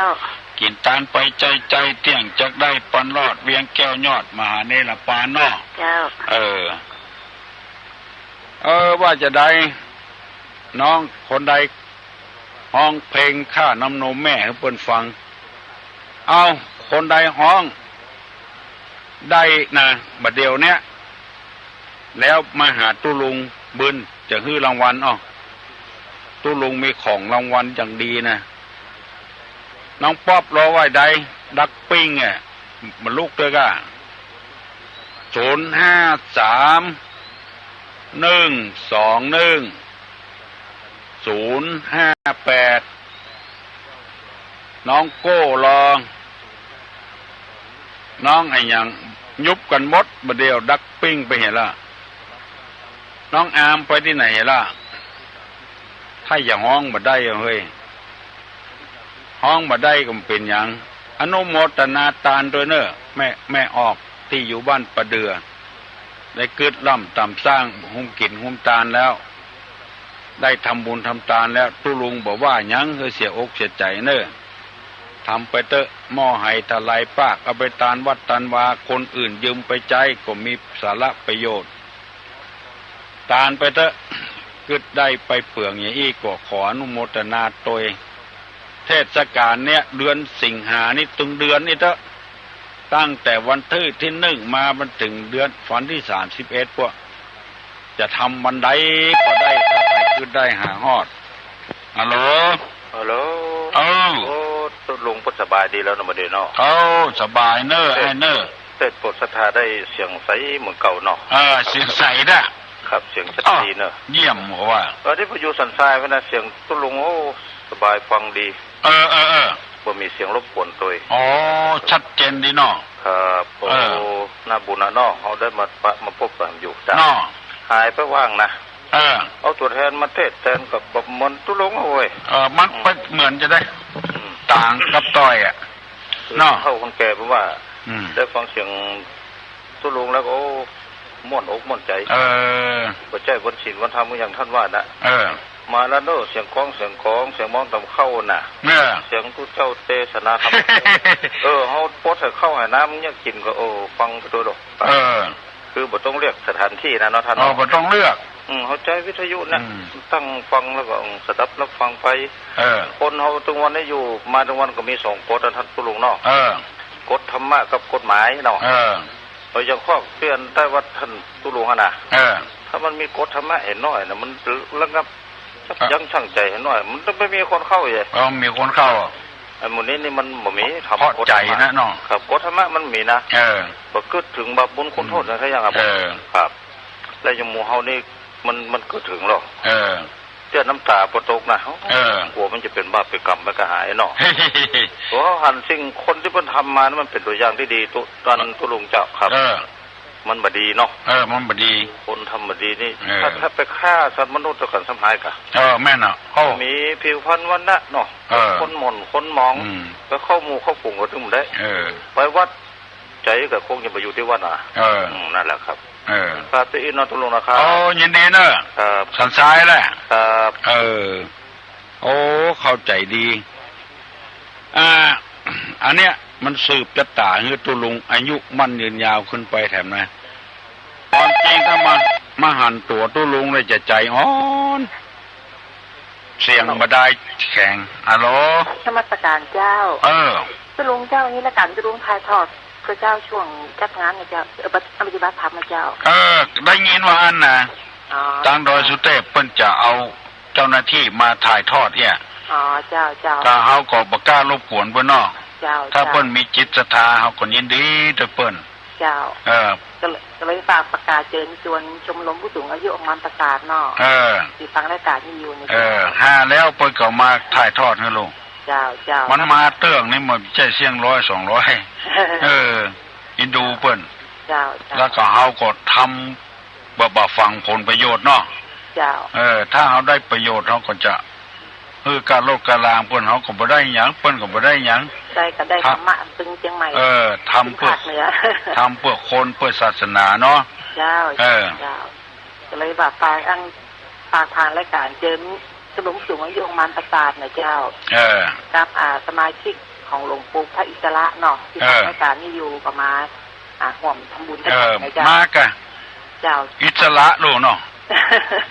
กิ๋นตานไปใจ๋ใจ๋เตี้ยง จักได้ปันรอด เวียงแก้วยอดมหาเนรปานเนาะ เจ้า เออ เออ ว่าจาใด น้องคนใดฮ้องเพลงข้านำนมแม่หื้อเปิ้นฟัง เอา คนใดฮ้องได้นะ บ่าเดี่ยวเนี้ย แล้วมาหาตุ๊ลุง เปิ้นจะหื้อรางวัล อ้อ ตุ๊ลุงมีของรางวัลอย่างดีนะ น้องป๊อปรอว่าใด ดักปิ้งอะ มาลุกตวยก้า ศูนย์ห้าสาม หนึ่งสองหนึ่ง ศูนย์ห้าแปด น้องโก้รอ น้องอะหยัง ยุบกั๋นหมด บ่าเดี่ยวดักปิ้งไปไหนละ น้องอาร์มไปตี้ไหนละ ถ้าจะฮ้องบ่ได้อะเฮ้ย ฮ้องบ่ได้ก็บ่เป๋นหยัง อนุโมทนาตานตวยเนอะ แม่ แม่ออกตี้อยู่บ้านป่าเดื่อ ได้กึ๊ดล่ำต๋ามสร้างหุงกิ๋นหุงตานแล้ว ได้ทำบุญทำตานแล้ว ตุ๊ลุงบ่ว่าหยังหื้อเสียอกเสียใจ๋เนอะ ทำไปเต๊อะ หม้อไหถลายปาก เอาไปตานวัดตานวา คนอื่นยืมไปใจ๊ก็มีสาระประโยชน์ ตานไปเต๊อะ กึ๊ดได้ไปเปืองอย่างอี้ก็ขออนุโมทนาตวย เทศกาลเนี้ย เดือนสิงหานี่ตึงเดือนนี่เต๊อะ ตั้งแต่วันตี้ ตี้หนึ่งมา มันเถิงเดือน วันตี้สามสิบเอ็ด พวก จะทำวันใดก็ได้ ถ้าใผกึ๊ดได้หาฮอด ฮัลโหล ฮัลโหล เออ โอ้ ตุ๊ลุงเปิ้นสบายดีแล้วเนาะ บ่าเดี่ยวเนาะ เอ้า สบายเนอะ เออ อ้ายเนอะ เต้นโปรดศรัทธาได้เสียงใสเหมือนเก่าเนาะ เออ เสียงใสน่ะ ครับ เสียงชัดดีเนอะ เยี่ยมหัวว่า เออ ตี้ผมอยู่สันทรายไว้นะ เสียงตุ๊ลุง โอ้ สบายฟังดี เออ เออ เออ บ่มีเสียงรบกวนตวย อ๋อ ชัดเจนดีเนาะ ครับ โอ้ เออ น่าบุญนะเนาะ เฮาได้มาปะมาปบกั๋นอยู่จ้ะ เนาะ หายไปว่างนะ เออ เอาตั๋วแทนมาเทศน์แตนก็บ่เหมือนตุ๊ลุงอะเว้ย เออ มัน อืม ไปเหมือนจะได้ อืม ต่างกับต้อยอะ คือ เนาะ เฒ่าคนแก่เปิ้นว่า อืม ได้ฟังเสียงตุ๊ลุงแล้วก็ โอ้ ม่วนอกม่วนใจ๋ เออ บ่ใจ้วันศีลวันธรรมก็อย่างต้านว่าน่ะ เออ มาแล้วเนาะ เสียงก้องเสียงกอง เสียงหม้อตำข้าวน่ะ เออ เสียงตุ๊เจ้าเตสนาธรรม เออ เฮาปดใส่ข้าวใส่น้ำเนี่ยกิ๋นก็ เออ ฟังไปตวยดอก เออ คือบ่ต้องเลือกสถานตี้นะเนาะต้าน เออ เนาะ บ่ต้องเลือก อืม เฮาใจ๊วิทยุเนี่ย อืม ตั้งฟังแล้วก็ อืม สดับรับฟังไป เออ คนเฮาตึงวันนี้อยู่ มาตึงวันก็มีสองกฎอะ ต้านตุ๊ลุงเนาะ เออ กฎธรรมะกับกฎหมายเนาะ เออ เออ อย่างข้อเตื๋อนใต้วัดต้านตุ๊ลุงอะนะ เออ ถ้ามันมีกฎธรรมะเหียน้อยนะ มันระงับ เออ ยั้งชั่งใจ๋เหียน้อย มันจะไม่มีคนเข้าเอ่ย เออ มีคนเข้า ไอ้หมู่นี้นี่มันบ่มีธรรม เพราะใจ๋นะเนาะ ครับ กฎธรรมะมันมีนะ เออ บ่กึ๊ดเถิงบาปบุญคุณโทษ อืม อะไรสักอย่างอะ เออ ครับ แล้วอย่างหมู่เฮานี่ มัน มันกึ๊ดเถิงหรอ เออ เตี้ยน้ำต๋าบ่ตกนะ เออ กั๋วมันจะเป๋นบาปเป๋นกรรมไปกะหายเนาะ กั๋วหันสิ่งคนตี้เปิ้นทำมานี่มันเป๋นตั๋วอย่างตี้ดี ตุ๊ ต้านตุ๊ลุงเจ้าครับ เออ มันบ่ดีเนาะ เออ มันบ่ดี คนทำบ่ดีนี่ เออ ถ้า ถ้าไปฆ่าสัตว์มนุษย์ตวยกั๋นซ้ำหายกะ เออ แม่นอะ โอ้ มีผิวพรรณวรรณะเนาะ เออ คนหม่นคนหมอง อืม ไปเข้าหมู่เข้าฝูงก็ตึงบ่ได้ เออ ไปวัด ใจ๋ก็คงจะไปอยู่ตี้วัดน่ะ เออ อืม นั่นแหละครับ เออ ครับ ตี้อี้เนาะตุ๊ลุงนะครับ โอ้ ยินดีเนอะ ครับ สันทรายแหละ ครับ เออ โอ้ เข้าใจ๋ดี อ่า อันเนี้ยมันสืบจะต๋าหื้อตุ๊ลุงอายุมั่นยืนยาวขึ้นไปแถมนะ ปอ ความจริงถ้ามา มาหันตั๋วตุ๊ลุงเลยจะใจ๋อ่อน เสียงบ่ได้แข็ง ฮัลโหล นมัสการเจ้า เออ ตุ๊ลุงเจ้า นี่รายก๋านตุ๊ลุงถ่ายทอด ก็เจ้าช่วงจัดงานนะเจ้า เออ ปฏิบัติธรรมนะเจ้า เออ ได้ยินว่าอั้นนะ อ๋อ ตางดอยสุเตพเปิ้นจะเอาเจ้าหน้าตี้มาถ่ายทอดเนี่ย อ๋อ เจ้า เจ้า ก็เฮาก็บ่กล้ารบกวนเปิ้นเนาะ เจ้า ถ้า เจ้า เปิ้นมีจิตศรัทธาเฮาก็ยินดีตวยเปิ้น เจ้า เออ ก็เลย ก็เลยฝากประกาศเจิญจวนชมรมผู้สูงอายุองค์กรประสาทเนาะ เออ ตี้ฟังรายก๋านนี้อยู่นี่ เออ หาแล้วเปิ้นก็มาถ่ายทอดหื้อลุง เจ้า เจ้า มันมาเตื้องนี่มันบ่ใจ้เสี้ยงร้อยสองร้อย เออ ยินดูเปิ้น เจ้า เจ้า แล้วก็เฮาก็ทำแบบว่าฝังผลประโยชน์เนาะ เจ้า เออ ถ้าเฮาได้ประโยชน์เฮาก็จะ เออ กะลดกะลางเปิ้น เฮาก็บ่ได้หยัง เปิ้นก็บ่ได้หยัง ใช่ ก็ได้ธรรมะตึงเจียงใหม่ เออ ทำเปื้อ ภาคเหนือ ทำเปื้อคน เปื้อศาสนาเนาะ เจ้า เออ เจ้า ก็เลยว่าฝากอัน ฝากผ่านรายก๋านเจิญชมรมสูงอายุองค์กรประสาทนะเจ้า เออ กับ อ่า สมาชิกของหลวงปู่พระอิสระเนาะ ตี้ เออ ฟังรายก๋านนี้อยู่ก็มา อ่า ฮ่วมทำบุญกั๋น เออ นะเจ้า มากะ เจ้า อิสระโลเนาะ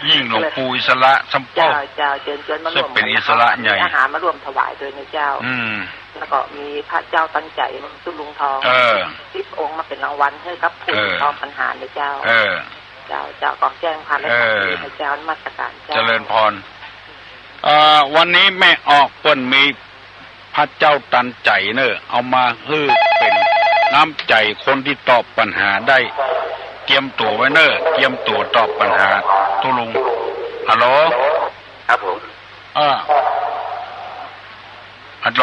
ยิ่งหลวงปู่อิสระซ้ำเป้า เจ้า เจ้า เจิญจวนมาร่วมกั๋น เป๋นอิสระใหญ่ มีอาหารมาร่วมถวายตวยนะเจ้า อืม แล้วก็มีพระเจ้าตันใจ๋ตุ๊ลุงทอง เออ สิบองค์มาเป๋นรางวัลหื้อกับผู้ เออ ตอบปัญหานะเจ้า เออ เจ้า เจ้า ก็แจ้งผ่านรายก๋าน เออ นี้นะเจ้า นมัสการเจ้า เจริญพร เอ่อ วันนี้แม่ออกเปิ้นมี พระเจ้าตันใจ๋เน่อ เอามาหื้อเป๋นน้ำใจ๋คนตี้ตอบปัญหาได้ เกียมตั๋วไว้เน่อ เกียมตั๋วตอบปัญหาตุ๊ลุง ฮัลโหล ครับผม เออ ฮัลโหล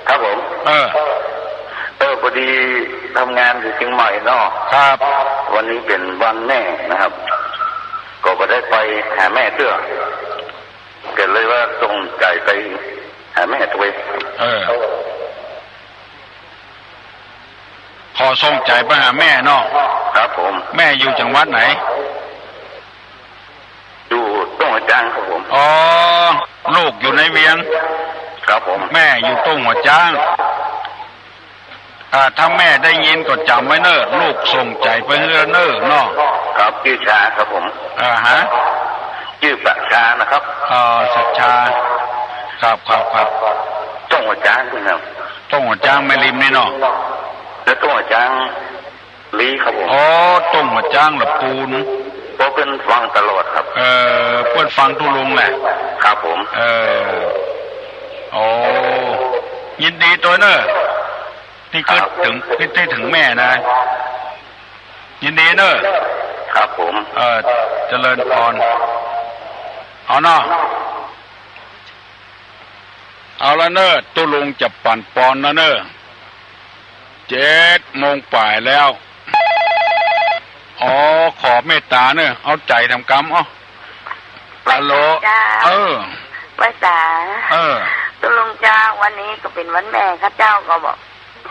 ครับผม เออ เออ พอดีทำงานอยู่เจียงใหม่เนาะ ครับ วันนี้เป๋นวันแม่นะครับ ก็บ่ได้ไปหาแม่เตื้อ ก็เลยว่าส่งใจ๋ไปหาแม่ตวย เออ ขอส่งใจ๋ไปหาแม่เนาะ ครับผม แม่อยู่จังหวัดไหน อยู่ต้งหัวจ๊างครับผม อ๋อ ลูกอยู่ในเวียง ครับผม แม่อยู่ต้งหัวจ๊าง อ่า ถ้าแม่ได้ยินก็จ๋ำไว้เน่อ ลูกส่งใจ๋ไปหื้อเน่อเนาะ ครับ จื้อชาครับผม อ่าฮะ จื้อประชานะครับ อ่า สัชชา ครับ ครับ ครับ ต้งหัวจ๊างนะครับ ต้งหัวจ๊างแม่ริมนี่เนาะ แล้วต้งหัวจ๊าง ลีครับผม อ๋อ ต้งหัวจ๊างละปูน เพราะเปิ้นฟังตลอดครับ เออ เปิ้นฟังตุ๊ลุงแหละ ครับผม เออ โอ้ ยินดีตวยเน่อ ตี้กึ๊ดเถิง ครับ ตี้ ตี้เถิงแม่นะ ยินดีเน่อ ครับผม เออ เจริญพร เอาเนาะ เอาละเน่อ ตุ๊ลุงจะปั่นปอนแล้วเน่อ เจ็ดโมงป๋ายแล้ว อ๋อ ขอเมตต๋าเน่อ เอาใจ๋แถมกำ เอา ฮัลโหล เจ้า เออ ไหว้สา เออ ตุ๊ลุงเจ้า วันนี้ก็เป๋นวันแม่ ข้าเจ้าก็บอก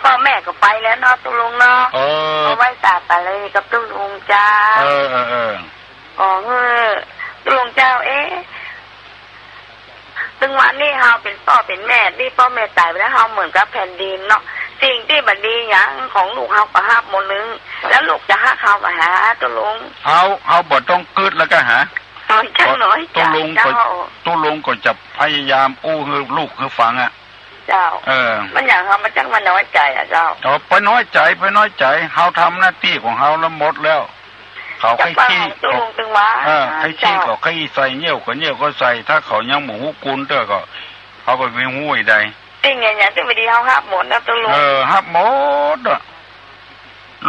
ป้อแม่ก็ไปแล้วเนาะ ตุ๊ลุงเนาะ เออ ก็ไหว้สาต๋าเลยกับตุ๊ลุงเจ้า เออ เออ เออ อ๋อ เออ ตุ๊ลุงเจ้า เอ๊ะ ตึงวันนี้เฮาเป๋นป้อเป๋นแม่ ตี้ป้อแม่ต๋ายไปแล้ว เฮาเหมือนกับแผ่นดินเนาะ สิ่งตี้บ่ดีหยังของลูกเฮาก็ฮับหมดเลย แล้วลูกจะฮักเฮาบ่หา ตุ๊ลุง เฮา เฮาบ่ต้องกึ๊ดแล้วก็หา มันจะน้อยใจ๋ ตุ๊ลุงก็ เจ้า ตุ๊ลุงก็จะพยายามอู้หื้อลูกหื้อฟังอะ เจ้า เออ มันอย่างเฮามันจักมาน้อยใจ๋อะเจ้า เออ ไปน้อยใจ๋ ไปน้อยใจ๋ เฮาทำหน้าตี้ของเฮาแล้วหมดแล้ว เขาใค่ขี้ ตุ๊ลุงตึงว่า เออ ใค่ขี้ เจ้า ก็ใค่ใส่ เยี่ยวก็เยี่ยวก็ใส่ ถ้าเขายังบ่ฮู้กุณเตื้อก็ เขาก็บ่ฮู้อีกใด ตี้ไงเนี่ย ตี้บ่ดีเฮาฮับหมดนะตุ๊ลุง เออ ฮับหมดอะ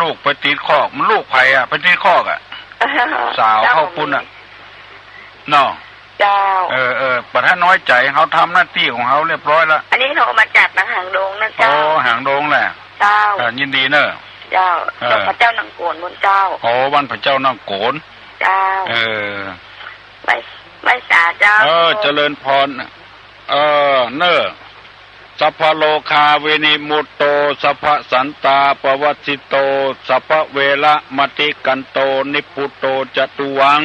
ลูกไปติดคอก มันลูกใผอะ ไปติดคอกอะ สาวเข้าปุ้นอะ เนาะ เจ้า เออ เออ บ่ต้องน้อยใจ๋ เฮาทำหน้าตี้ของเฮาเรียบร้อยละ อันนี้โทรมาจากตังหางดงนะเจ้า โอ้ หางดงแหละ เจ้า เออ ยินดีเน่อ เจ้า เออ พระเจ้าหนองโกนพุ้นเจ้า โอ้ บ้านพระเจ้าหนองโกน เจ้า เออ ไหว้ ไหว้สาเจ้า เออ เจริญพร เออ เน่อ สัพพะโรคาวินิมมุตโต สัพพะสันตาปะวัสสิโต สัพพะเวระมะติกันโต นิพพุโตจะตุวัง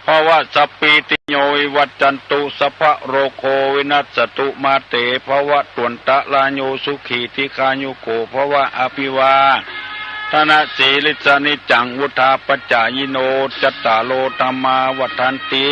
ภะวะ สัพพีติโย วิวัจจันตุ สัพพะโรโค วินัสสะตุ มาเต ภะวัตวันตะราโย สุขี ทีฆายุโก ภะวะ อภิวา ธนสีลิสสะนิจจัง วุฑฒาปัจจายิโน จัตตาโร ธัมมา วัฑฒันติ